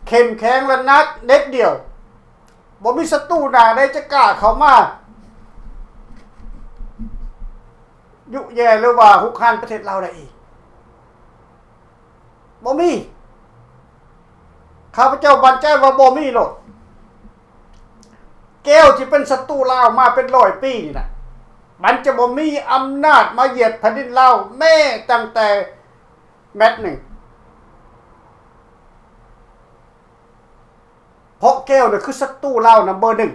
ເຂັ້ມແຂງ ແລະ ໜັກເດັດດ່ຽວ. ບໍ່ມີສັດຕູໜ້າໃດຈະກ້າເຂົ້າມາຍຸແຍ່ ຫຼືວ່າຮຸກຮານປະເທດລາວໄດ້ອີກ. ບໍ່ມີ. ຂ້າພະເຈົ້າໝັ້ນໃຈວ່າບໍ່ມີໂລດ. ແກວທີ່ເປັນສັດຕູລາວມາເປັນຮ້ອຍປີນີ້ນະ ມັນຈະບໍ່ມີອຳນາດມາຢຽດແຜ່ນດິນລາວແມ້ຕັ້ງແຕ່ແມັດໜຶ່ງ. ເພາະແກວນະຄືສັດຕູລາວນຳເບີໜຶ່ງ.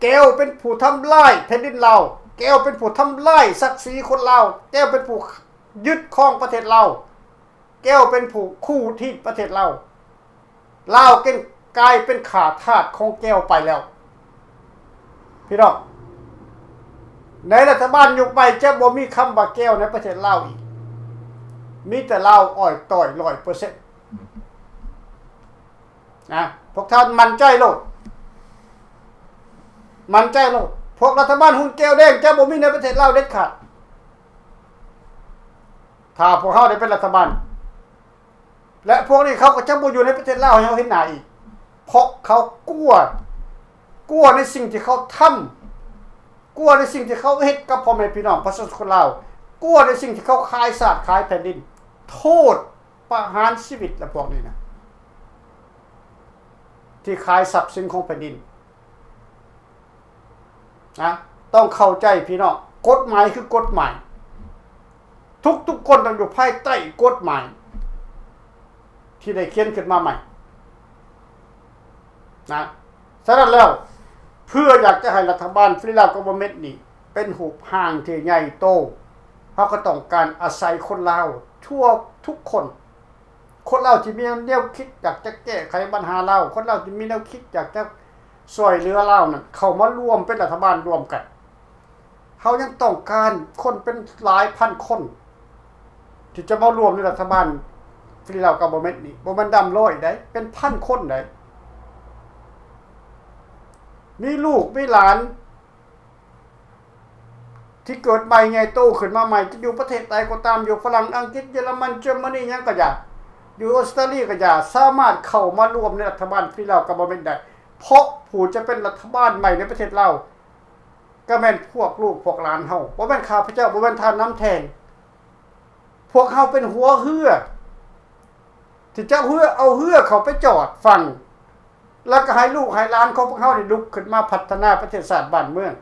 ແກວເປັນຜູ້ທຳລາຍແຜ່ນດິນລາວ, ແກວເປັນຜູ້ທຳລາຍສັກສີຄົນລາວ, ແກວເປັນຜູ້ຍຶດຄອງປະເທດລາວ, ແກວເປັນຜູ້ຄູ່ທິດປະເທດລາວ. ລາວເປັນ ກາຍເປັນຂ້າທາດຂອງແກວໄປແລ້ວ. ພີ່ນ້ອງ, ໃນລັດຖະບານຍຸກໃໝ່ຈະບໍ່ມີຄຳວ່າແກວໃນປະເທດລາວອີກ, ມີແຕ່ລາວອ້ອຍຕ້ອຍຮ້ອຍເປີເຊັນ. ນະ, ພວກທ່ານໝັ້ນໃຈໂລດ, ໝັ້ນໃຈໂລດ. ພວກລັດຖະບານຫຸ່ນແກວແດງຈະບໍ່ມີໃນປະເທດລາວເດັດຂາດ ຖ້າພວກເຮົາໄດ້ເປັນລັດຖະບານ. ແລະ ພວກນີ້ເຂົາກໍຈະບໍ່ຢູ່ໃນປະເທດລາວໃຫ້ເຮົາເຫັນໜ້າອີກ, ເພາະເຂົາກົວ, ກົວໃນສິ່ງທີ່ເຂົາທຳ, ກົວໃນສິ່ງທີ່ເຂົາເຮັດກັບພໍ່ແມ່ພີ່ນ້ອງປະຊາຊົນຄົນລາວ, ກົວໃນສິ່ງທີ່ເຂົາຂາຍຊາດຂາຍແຜ່ນດິນ. ໂທດ ປະຫານຊີວິດລະພວກນີ້ນະ ທີ່ຂາຍຊັບສິນຂອງແຜ່ນດິນນະ. ຕ້ອງເຂົ້າໃຈພີ່ນ້ອງ, ກົດໝາຍຄືກົດໝາຍ, ທຸກໆຄົນຕ້ອງຢູ່ພາຍໃຕ້ກົດໝາຍທີ່ໄດ້ຂຽນຂຶ້ນມາໃໝ່ນະ. ສະນັ້ນແລ້ວ ເພື່ອຢາກຈະໃຫ້ລັດຖະບານ Free Lao Government ນີ້ເປັນຮູບຮ່າງທີ່ໃຫຍ່ໂຕ, ເຮົາກໍຕ້ອງການອາໄສຄົນລາວທົ່ວທຸກຄົນ. ຄົນລາວທີ່ມີແນວຄິດຢາກຈະແກ້ໄຂບັນຫາລາວ, ຄົນລາວທີ່ມີແນວຄິດຢາກຈະຊ່ວຍເຫຼືອລາວນັ້ນ ເຂົ້າມາລວມເປັນລັດຖະບານລວມກັນ. ເຮົາຍັງຕ້ອງການຄົນເປັນຫຼາຍພັນຄົນ ທີ່ຈະມາລວມໃນລັດຖະບານ Free Lao Government ນີ້, ບໍ່ແມ່ນນຳຮ້ອຍໃດ, ເປັນພັນຄົນໃດ. ມີລູກມີຫຼານ ທີ່ເກີດໃໝ່ໃຫຍ່ໂຕຂຶ້ນມາໃໝ່, ຈະຢູ່ປະເທດໃດກໍຕາມ, ຢູ່ຝຣັ່ງ, ອັງກິດ, ເຢຍລະມັນ, ເຈີມານີ ຫຍັງກໍຢ່າ, ຢູ່ອົດສະຕາລີກໍຢ່າ, ສາມາດເຂົ້າມາລວມໃນລັດຖະບານ Free Lao Government ໄດ້, ເພາະຜູ້ຈະເປັນລັດຖະບານໃໝ່ໃນປະເທດລາວ ກໍແມ່ນພວກລູກພວກຫຼານເຮົາ, ບໍ່ແມ່ນຂ້າພະເຈົ້າ, ບໍ່ແມ່ນທ່ານນຳແທງ. ພວກເຮົາເປັນຫົວເຮືອ ທີ່ຈະເຮືອ ເອົາເຮືອເຂົ້າໄປຈອດຝັ່ງ, ແລ້ວກໍໃຫ້ລູກໃຫ້ຫຼານຂອງພວກເຮົານີ້ລຸກຂຶ້ນມາພັດທະນາປະເທດຊາດບ້ານເມືອງ,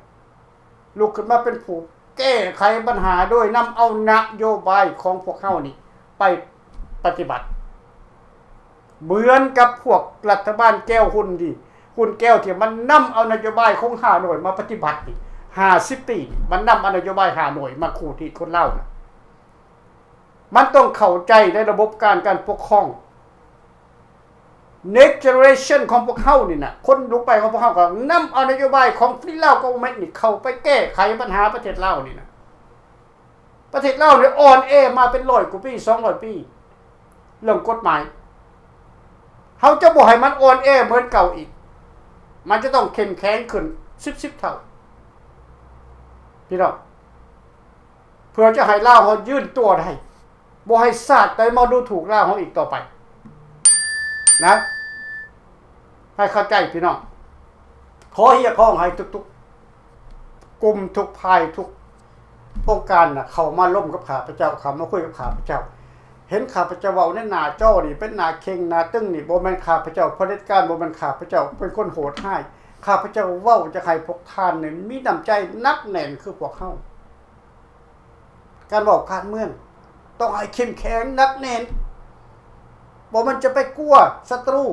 ລຸກຂຶ້ນມາເປັນຜູ້ແກ້ໄຂບັນຫາໂດຍນຳເອົານະໂຍບາຍຂອງພວກເຮົານີ້ໄປປະຕິບັດ. ເໝືອນກັບພວກລັດຖະບານແກວຫຸ່ນດີ, ອຸ່ນແກ້ວທີ່ມັນນຳເອົານະໂຍບາຍຂອງຮ່າໂນ້ຍມາປະຕິບັດນີ້ ຫ້າສິບປີນີ້ ມັນນຳເອົານະໂຍບາຍຮ່າໂນ້ຍມາຂູ່ທີ່ຄົນລາວນະ. ມັນຕ້ອງເຂົ້າໃຈໃນລະບົບການ ການປົກຄອງ. Next generation ຂອງພວກເຮົານີ້ນະ ຄົນລຸກໄປຂອງພວກເຮົາກໍນຳເອົານະໂຍບາຍຂອງ Free Lao Government ນີ້ເຂົ້າໄປແກ້ໄຂບັນຫາປະເທດລາວນີ້ນະ. ປະເທດລາວນີ້ອ່ອນແອມາເປັນຮ້ອຍກວ່າປີ ສອງຮ້ອຍປີ ເລື່ອງກົດໝາຍ. ເຮົາຈະບໍ່ໃຫ້ມັນອ່ອນແອເໝືອນເກົ່າອີກ. ມັນຈະຕ້ອງເຂັ້ມແຂງຂຶ້ນສິບ ສິບເທົ່າ ພີ່ນ້ອງ. ເພື່ອຈະໃຫ້ລາວເຮົາຢືນຕົວໄດ້ ບໍ່ໃຫ້ຊາດໃດມາດູຖູກລາວເຮົາອີກຕໍ່ໄປນະ ໃຫ້ເຂົ້າໃຈພີ່ນ້ອງ. ຂໍຮຽກຮ້ອງໃຫ້ທຸກໆກຸ່ມ ທຸກຝ່າຍ ທຸກອົງການນະ ເຂົ້າມາລົມກັບຂ້າພະເຈົ້າ ເຂົ້າມາຄຸຍກັບຂ້າພະເຈົ້າ. ເຫັນຂ້າພະເຈົ້າເວົ້າໃນໜ້າຈໍນີ້ ເປັນໜ້າເຄັ່ງໜ້າຕຶງນີ້ ບໍ່ແມ່ນຂ້າພະເຈົ້າຜະເດັດການ ບໍ່ແມ່ນຂ້າພະເຈົ້າເປັນຄົນໂຫດຮ້າຍ. ຂ້າພະເຈົ້າເວົ້າຈະໃຫ້ພວກທ່ານນີ້ມີນ້ຳໃຈໜັກແໜ້ນຄືພວກເຮົາ. ການເວົ້າການເມືອງຕ້ອງໃຫ້ເຂັ້ມແຂງໜັກແໜ້ນ ບໍ່ແມ່ນຈະໄປກົວສັດຕູ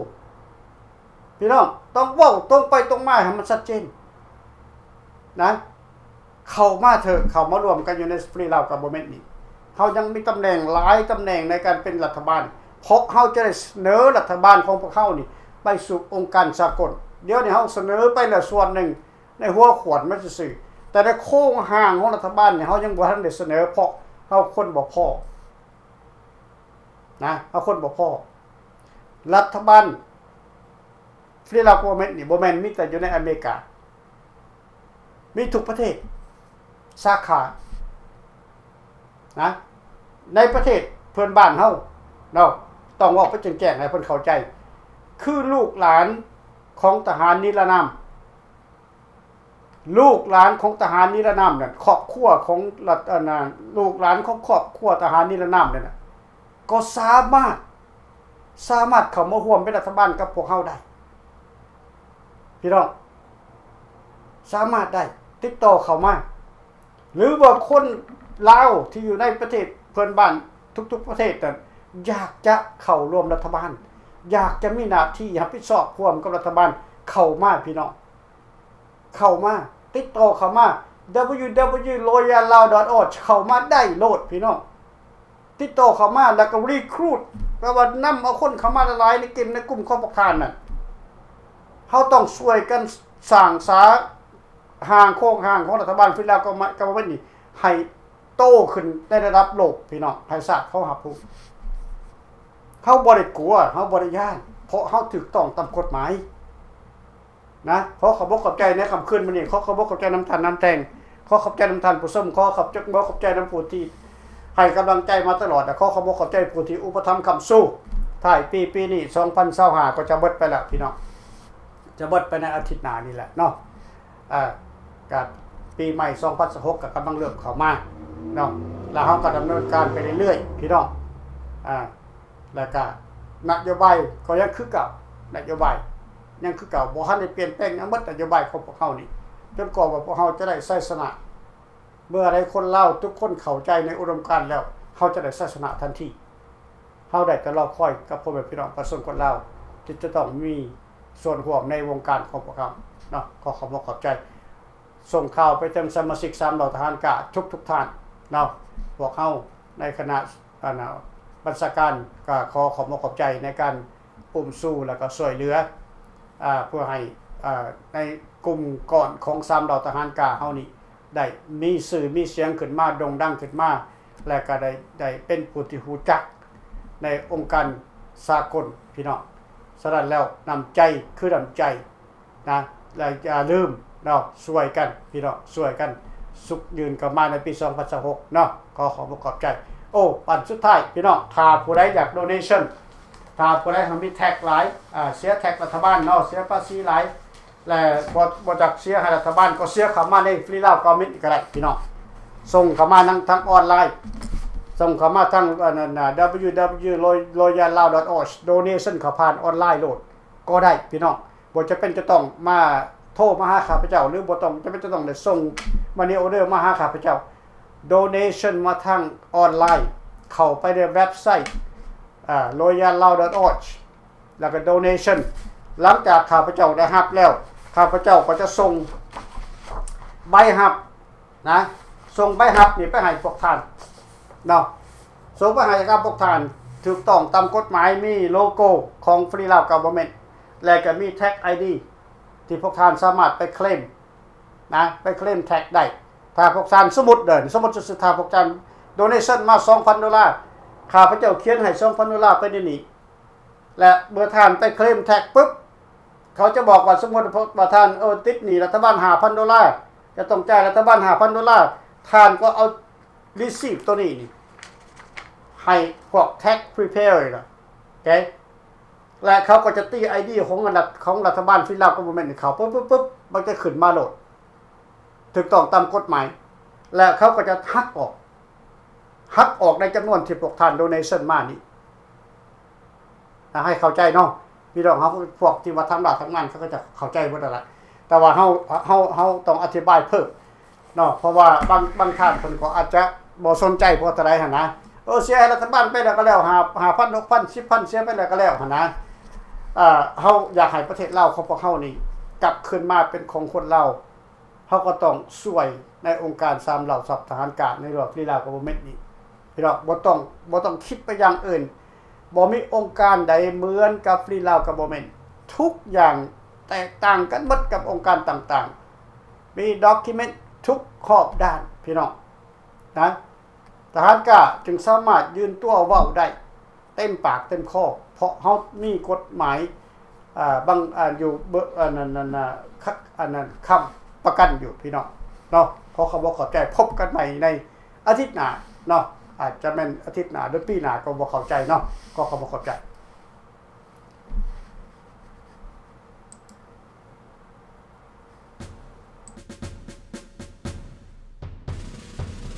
ພີ່ນ້ອງ. ຕ້ອງເວົ້າຕົງໄປຕົງມາໃຫ້ມັນຊັດເຈນນະ. ເຂົ້າມາເຖາະ ເຂົ້າມາຮ່ວມກັນຢູ່ໃນ Free Lao Government ນີ້ ເຮົາຍັງມີຕຳແໜ່ງຫຼາຍຕຳແໜ່ງໃນການເປັນລັດຖະບານ ເພາະເຮົາຈະໄດ້ສະເໜີລັດຖະບານຂອງພວກເຮົານີ້ໄປສູ່ອົງການສາກົນ. ດຽວນີ້ເຮົາສະເໜີໄປແລ້ວສ່ວນໜຶ່ງ ໃນຫົວຂວດມັນຊື່ໆ ແຕ່ໃນໂຄງຮ່າງຂອງລັດຖະບານນີ້ ເຮົາຍັງບໍ່ທັນໄດ້ສະເໜີ ເພາະເຮົາຄົນບໍ່ພໍນະ ເຮົາຄົນບໍ່ພໍ. ລັດຖະບານ Free Lao Government ນີ້ ບໍ່ແມ່ນມີແຕ່ຢູ່ໃນອາເມລິກາ ມີທຸກປະເທດ ສາຂານະ ໃນປະເທດເພື່ອນບ້ານເຮົາເນາະ. ຕ້ອງເວົ້າໄປແຈ້ງໆໃຫ້ເພິ່ນເຂົ້າໃຈ ຄືລູກຫຼານຂອງທະຫານນິລະນາມ ລູກຫຼານຂອງທະຫານນິລະນາມນັ້ນ ຄອບຄົວຂອງລັດ ອັນນ່າ ລູກຫຼານຂອງຄອບຄົວທະຫານນິລະນາມນັ້ນນະ ກໍສາມາດ ສາມາດເຂົ້າມາຮ່ວມເປັນລັດຖະບານກັບພວກເຮົາໄດ້ ພີ່ນ້ອງ ສາມາດໄດ້ ຕິດຕໍ່ເຂົ້າມາ. ຫຼືວ່າຄົນລາວທີ່ຢູ່ໃນປະເທດເພື່ອນບ້ານທຸກໆປະເທດນັ້ນ ຢາກຈະເຂົ້າຮ່ວມລັດຖະບານ ຢາກຈະມີໜ້າທີ່ຮັບຜິດຊອບຮ່ວມກັບລັດຖະບານ ເຂົ້າມາ ພີ່ນ້ອງ. ເຂົ້າມາ ຕິດຕໍ່ເຂົ້າມາ www.loyallao.org ເຂົ້າມາໄດ້ໂລດພີ່ນ້ອງ ຕິດຕໍ່ເຂົ້າມາ ແລ້ວກໍ recruit ແປວ່ານຳເອົາຄົນເຂົ້າມາຫຼາຍໆ ໃນກຸ່ມ ໃນກຸ່ມຂອງພວກທ່ານນັ້ນ. ເຮົາຕ້ອງຊ່ວຍກັນສ້າງສາຮ່າງໂຄງຮ່າງຂອງລັດຖະບານ Free Lao Government ນີ້ໃຫ້ໂຕຂຶ້ນໃນລະດັບໂລກ ພີ່ນ້ອງ ໃຫ້ຊາດເຮົາຮັບຮູ້. ເຮົາບໍ່ໄດ້ກົວ ເຮົາບໍ່ໄດ້ຢ້ານ ເພາະເຮົາຖືກຕ້ອງຕາມກົດໝາຍ. ນະ ຂໍຂອບອົກຂອບໃຈໃນຄ່ຳຄືນມື້ນີ້ ຂໍຂອບອົກຂອບໃຈນຳທ່ານນຳແຕ່ງ ຂໍຂອບໃຈນຳທ່ານຜູ້ຊົມ ຂໍຂອບອົກຂອບໃຈນຳຜູ້ທີ່ໃຫ້ກຳລັງໃຈມາຕະຫຼອດ ແລະ ຂໍຂອບອົກຂອບໃຈຜູ້ທີ່ອຸປະຖຳຄ້ຳຊູ. ທ້າຍປີ ປີນີ້ ສອງພັນຊາວຫ້າ ກໍຈະເບິດໄປແລ້ວພີ່ນ້ອງ ຈະເບິດໄປໃນອາທິດໜ້ານີ້ແຫຼະເນາະ. ເອີ ກະປີໃໝ່ ສອງພັນຊາວຫົກ ກໍກຳລັງເລີ່ມເຂົ້າມາເນາະ ແລ້ວເຮົາກໍດຳເນີນການໄປເລື້ອຍໆ ພີ່ນ້ອງ. ອາ ແລ້ວກະນະໂຍບາຍກໍຍັງຄືເກົ່າ ນະໂຍບາຍຍັງຄືເກົ່າ ບໍ່ທັນໄດ້ປ່ຽນແປງຫຍັງໝົດ ນະໂຍບາຍຂອງພວກເຮົານີ້ ຈົນກວ່າວ່າພວກເຮົາຈະໄດ້ໄຊຊະນະ. ເມື່ອໃດຄົນລາວທຸກຄົນເຂົ້າໃຈໃນອຸດົມການແລ້ວ ເຮົາຈະໄດ້ໄຊຊະນະທັນທີ. ເຮົາໄດ້ແຕ່ລໍຄອຍກັບພໍ່ແມ່ພີ່ນ້ອງປະຊາຊົນຄົນລາວ ທີ່ຈະຕ້ອງມີສ່ວນຮ່ວມໃນວົງການຂອງພວກເຮົາເນາະ. ຂໍຂອບອົກຂອບໃຈ. ສົ່ງຂ່າວໄປເຖິງສະມາຊິກສາມເຫຼົ່າທະຫານກ້າທຸກໆທ່ານເນາະ. ພວກເຮົາໃນຄະນະ ອັນນ່າ ບັນຊາການກໍຂໍຂອບອົກຂອບໃຈໃນການອຸ້ມຊູ ແລ້ວກໍຊ່ວຍເຫຼືອ ອາ ເພື່ອໃຫ້ ອາ ໃນກຸ່ມກ້ອນຂອງສາມເຫຼົ່າທະຫານກ້າເຮົານີ້ ໄດ້ມີຊື່ມີສຽງຂຶ້ນມາ ໂດ່ງດັງຂຶ້ນມາ ແລະ ກໍໄດ້ ໄດ້ເປັນຜູ້ທີ່ຮູ້ຈັກໃນອົງການສາກົນ ພີ່ນ້ອງ. ສະນັ້ນແລ້ວ ນ້ຳໃຈຄືນ້ຳໃຈ ນະ ແລະ ຢ່າລືມເນາະ ຊ່ວຍກັນພີ່ນ້ອງ ຊ່ວຍກັນ ຊຸກຍື່ນເຂົ້າມາໃນປີສອງພັນຊາວຫົກເນາະ. ຂໍຂອບອົກຂອບໃຈ. ໂອ້ ອັນສຸດທ້າຍພີ່ນ້ອງ ຖ້າຜູ້ໃດຢາກ donation ຖ້າຜູ້ໃດເຮົາມີ tax ຫຼາຍ ອາ ເສຍ tax ລັດຖະບານເນາະ ເສຍພາສີຫຼາຍ ແລະ ບໍ່ ບໍ່ຢາກເສຍໃຫ້ລັດຖະບານ ກໍເສຍເຂົ້າມາໃນ Free Lao Government ນີ້ກໍໄດ້ພີ່ນ້ອງ. ສົ່ງເຂົ້າມາທາງ ທາງອອນລາຍ ສົ່ງເຂົ້າມາທາງ ອັນນັ້ນນະ www.loyallao.org donation ເຂົ້າຜ່ານອອນລາຍໂລດ ກໍໄດ້ພີ່ນ້ອງ. ບໍ່ຈຳເປັນຈະຕ້ອງມາໂທມາຫາຂ້າພະເຈົ້າ ຫຼື ບໍ່ຕ້ອງຈຳເປັນຈະຕ້ອງໄດ້ສົ່ງ money order ມາຫາຂ້າພະເຈົ້າ. Donation ມາທາງອອນລາຍ ເຂົ້າໄປໃນເວັບໄຊ ອາ loyallao.org ແລ້ວກໍ donation ຫຼັງຈາກຂ້າພະເຈົ້າໄດ້ຮັບແລ້ວ ຂ້າພະເຈົ້າກໍຈະສົ່ງໃບຮັບນະ ສົ່ງໃບຮັບນີ້ໄປໃຫ້ພວກທ່ານເນາະ ສົ່ງໄປໃຫ້ກັບພວກທ່ານຖືກຕ້ອງຕາມກົດໝາຍ ມີໂລໂກ້ຂອງ Free Lao Government ແລະກໍມີ Tax ID ທີ່ພວກທ່ານສາມາດໄປເຄລມນະ ໄປເຄລມ tax ໄດ້. ຖ້າພວກທ່ານ ສົມມຸດເດີ ສົມມຸດຊື່ໆ ຖ້າພວກທ່ານ donation ມາສອງພັນໂດລາ ຂ້າພະເຈົ້າຂຽນໃຫ້ສອງພັນໂດລາໄປໃນນີ້ ແລະເມື່ອທ່ານໄປເຄລມ tax ປຶບ ເຂົາຈະບອກວ່າ ສົມມຸດວ່າທ່ານ ເອີ ຕິດໜີ້ລັດຖະບານຫ້າພັນໂດລາ ຈະຕ້ອງຈ່າຍລັດຖະບານຫ້າພັນໂດລາ ທ່ານກໍເອົາ receipt ໂຕນີ້ນີ້ໃຫ້ພວກ tax preparer ນະ ໂອເຄ ແລະເຂົາກໍຈະຕີ ID ຂອງລັດ ຂອງລັດຖະບານ Free Lao Government ເຂົ້າປຶບໆ ມັນຈະຂຶ້ນມາໂລດ ຖືກຕ້ອງຕາມກົດໝາຍ ແລະເຂົາກໍຈະຫັກອອກ ຫັກອອກໃນຈຳນວນທີ່ພວກທ່ານ donation ມານີ້ນະ ໃຫ້ເຂົ້າໃຈເນາະ ພີ່ນ້ອງເຮົາ ພວກທີ່ວ່າທຳລາດທຳງານ ເຂົາກໍຈະເຂົ້າໃຈເບິດຫັ້ນລະ ແຕ່ວ່າເຮົາ ເຮົາ ເຮົາຕ້ອງອະທິບາຍເພີ່ມເນາະ ເພາະວ່າບາງ ບາງທ່ານເພິ່ນກໍອາດຈະບໍ່ສົນໃຈພໍເທົ່າໃດຫັ້ນນະ ເອີ ເສຍໃຫ້ລັດຖະບານໄປແລ້ວກໍແລ້ວ ຫ້າ ຫ້າພັນ ຫົກພັນ ສິບພັນ ເສຍໄປແລ້ວກໍແລ້ວຫັ້ນນະ ເຮົາຢາກໃຫ້ປະເທດລາວຂອງພວກເຮົານີ້ກັບຄືນມາເປັນຂອງຄົນລາວ ເຮົາກໍຕ້ອງຊ່ວຍໃນອົງການສາມເຫຼົ່າຊັບທະຫານການ ໃນລອບ Free Lao Government ນີ້ ພີ່ນ້ອງ ບໍ່ຕ້ອງ ບໍ່ຕ້ອງຄິດໄປຢ່າງອື່ນ ບໍ່ມີອົງການໃດເໝືອນກັບ Free Lao Government ທຸກຢ່າງແຕກຕ່າງກັນໝົດກັບອົງການຕ່າງໆ ມີ document ທຸກຮອບດ້ານ ພີ່ນ້ອງນະ ທະຫານກ້າຈຶ່ງສາມາດຢືນຕົວເວົ້າໄດ້ເຕັມປາກເຕັມຄໍ ເພາະເຮົາມີກົດໝາຍ ອ່າ ບາງ ອ່າ ຢູ່ເບີ ອັນນັ້ນ ອັນນັ້ນ ອັນນັ້ນ ຄ້ຳປະກັນຢູ່ ພີ່ນ້ອງເນາະ ຂໍຂອບອົກຂອບໃຈ ພົບກັນໃໝ່ໃນອາທິດໜ້າເນາະ ອາດຈະແມ່ນອາທິດໜ້າ ຫຼື ປີໜ້າກໍບໍ່ເຂົ້າໃຈເນາະ ຂໍຂອບອົກຂອບໃຈ.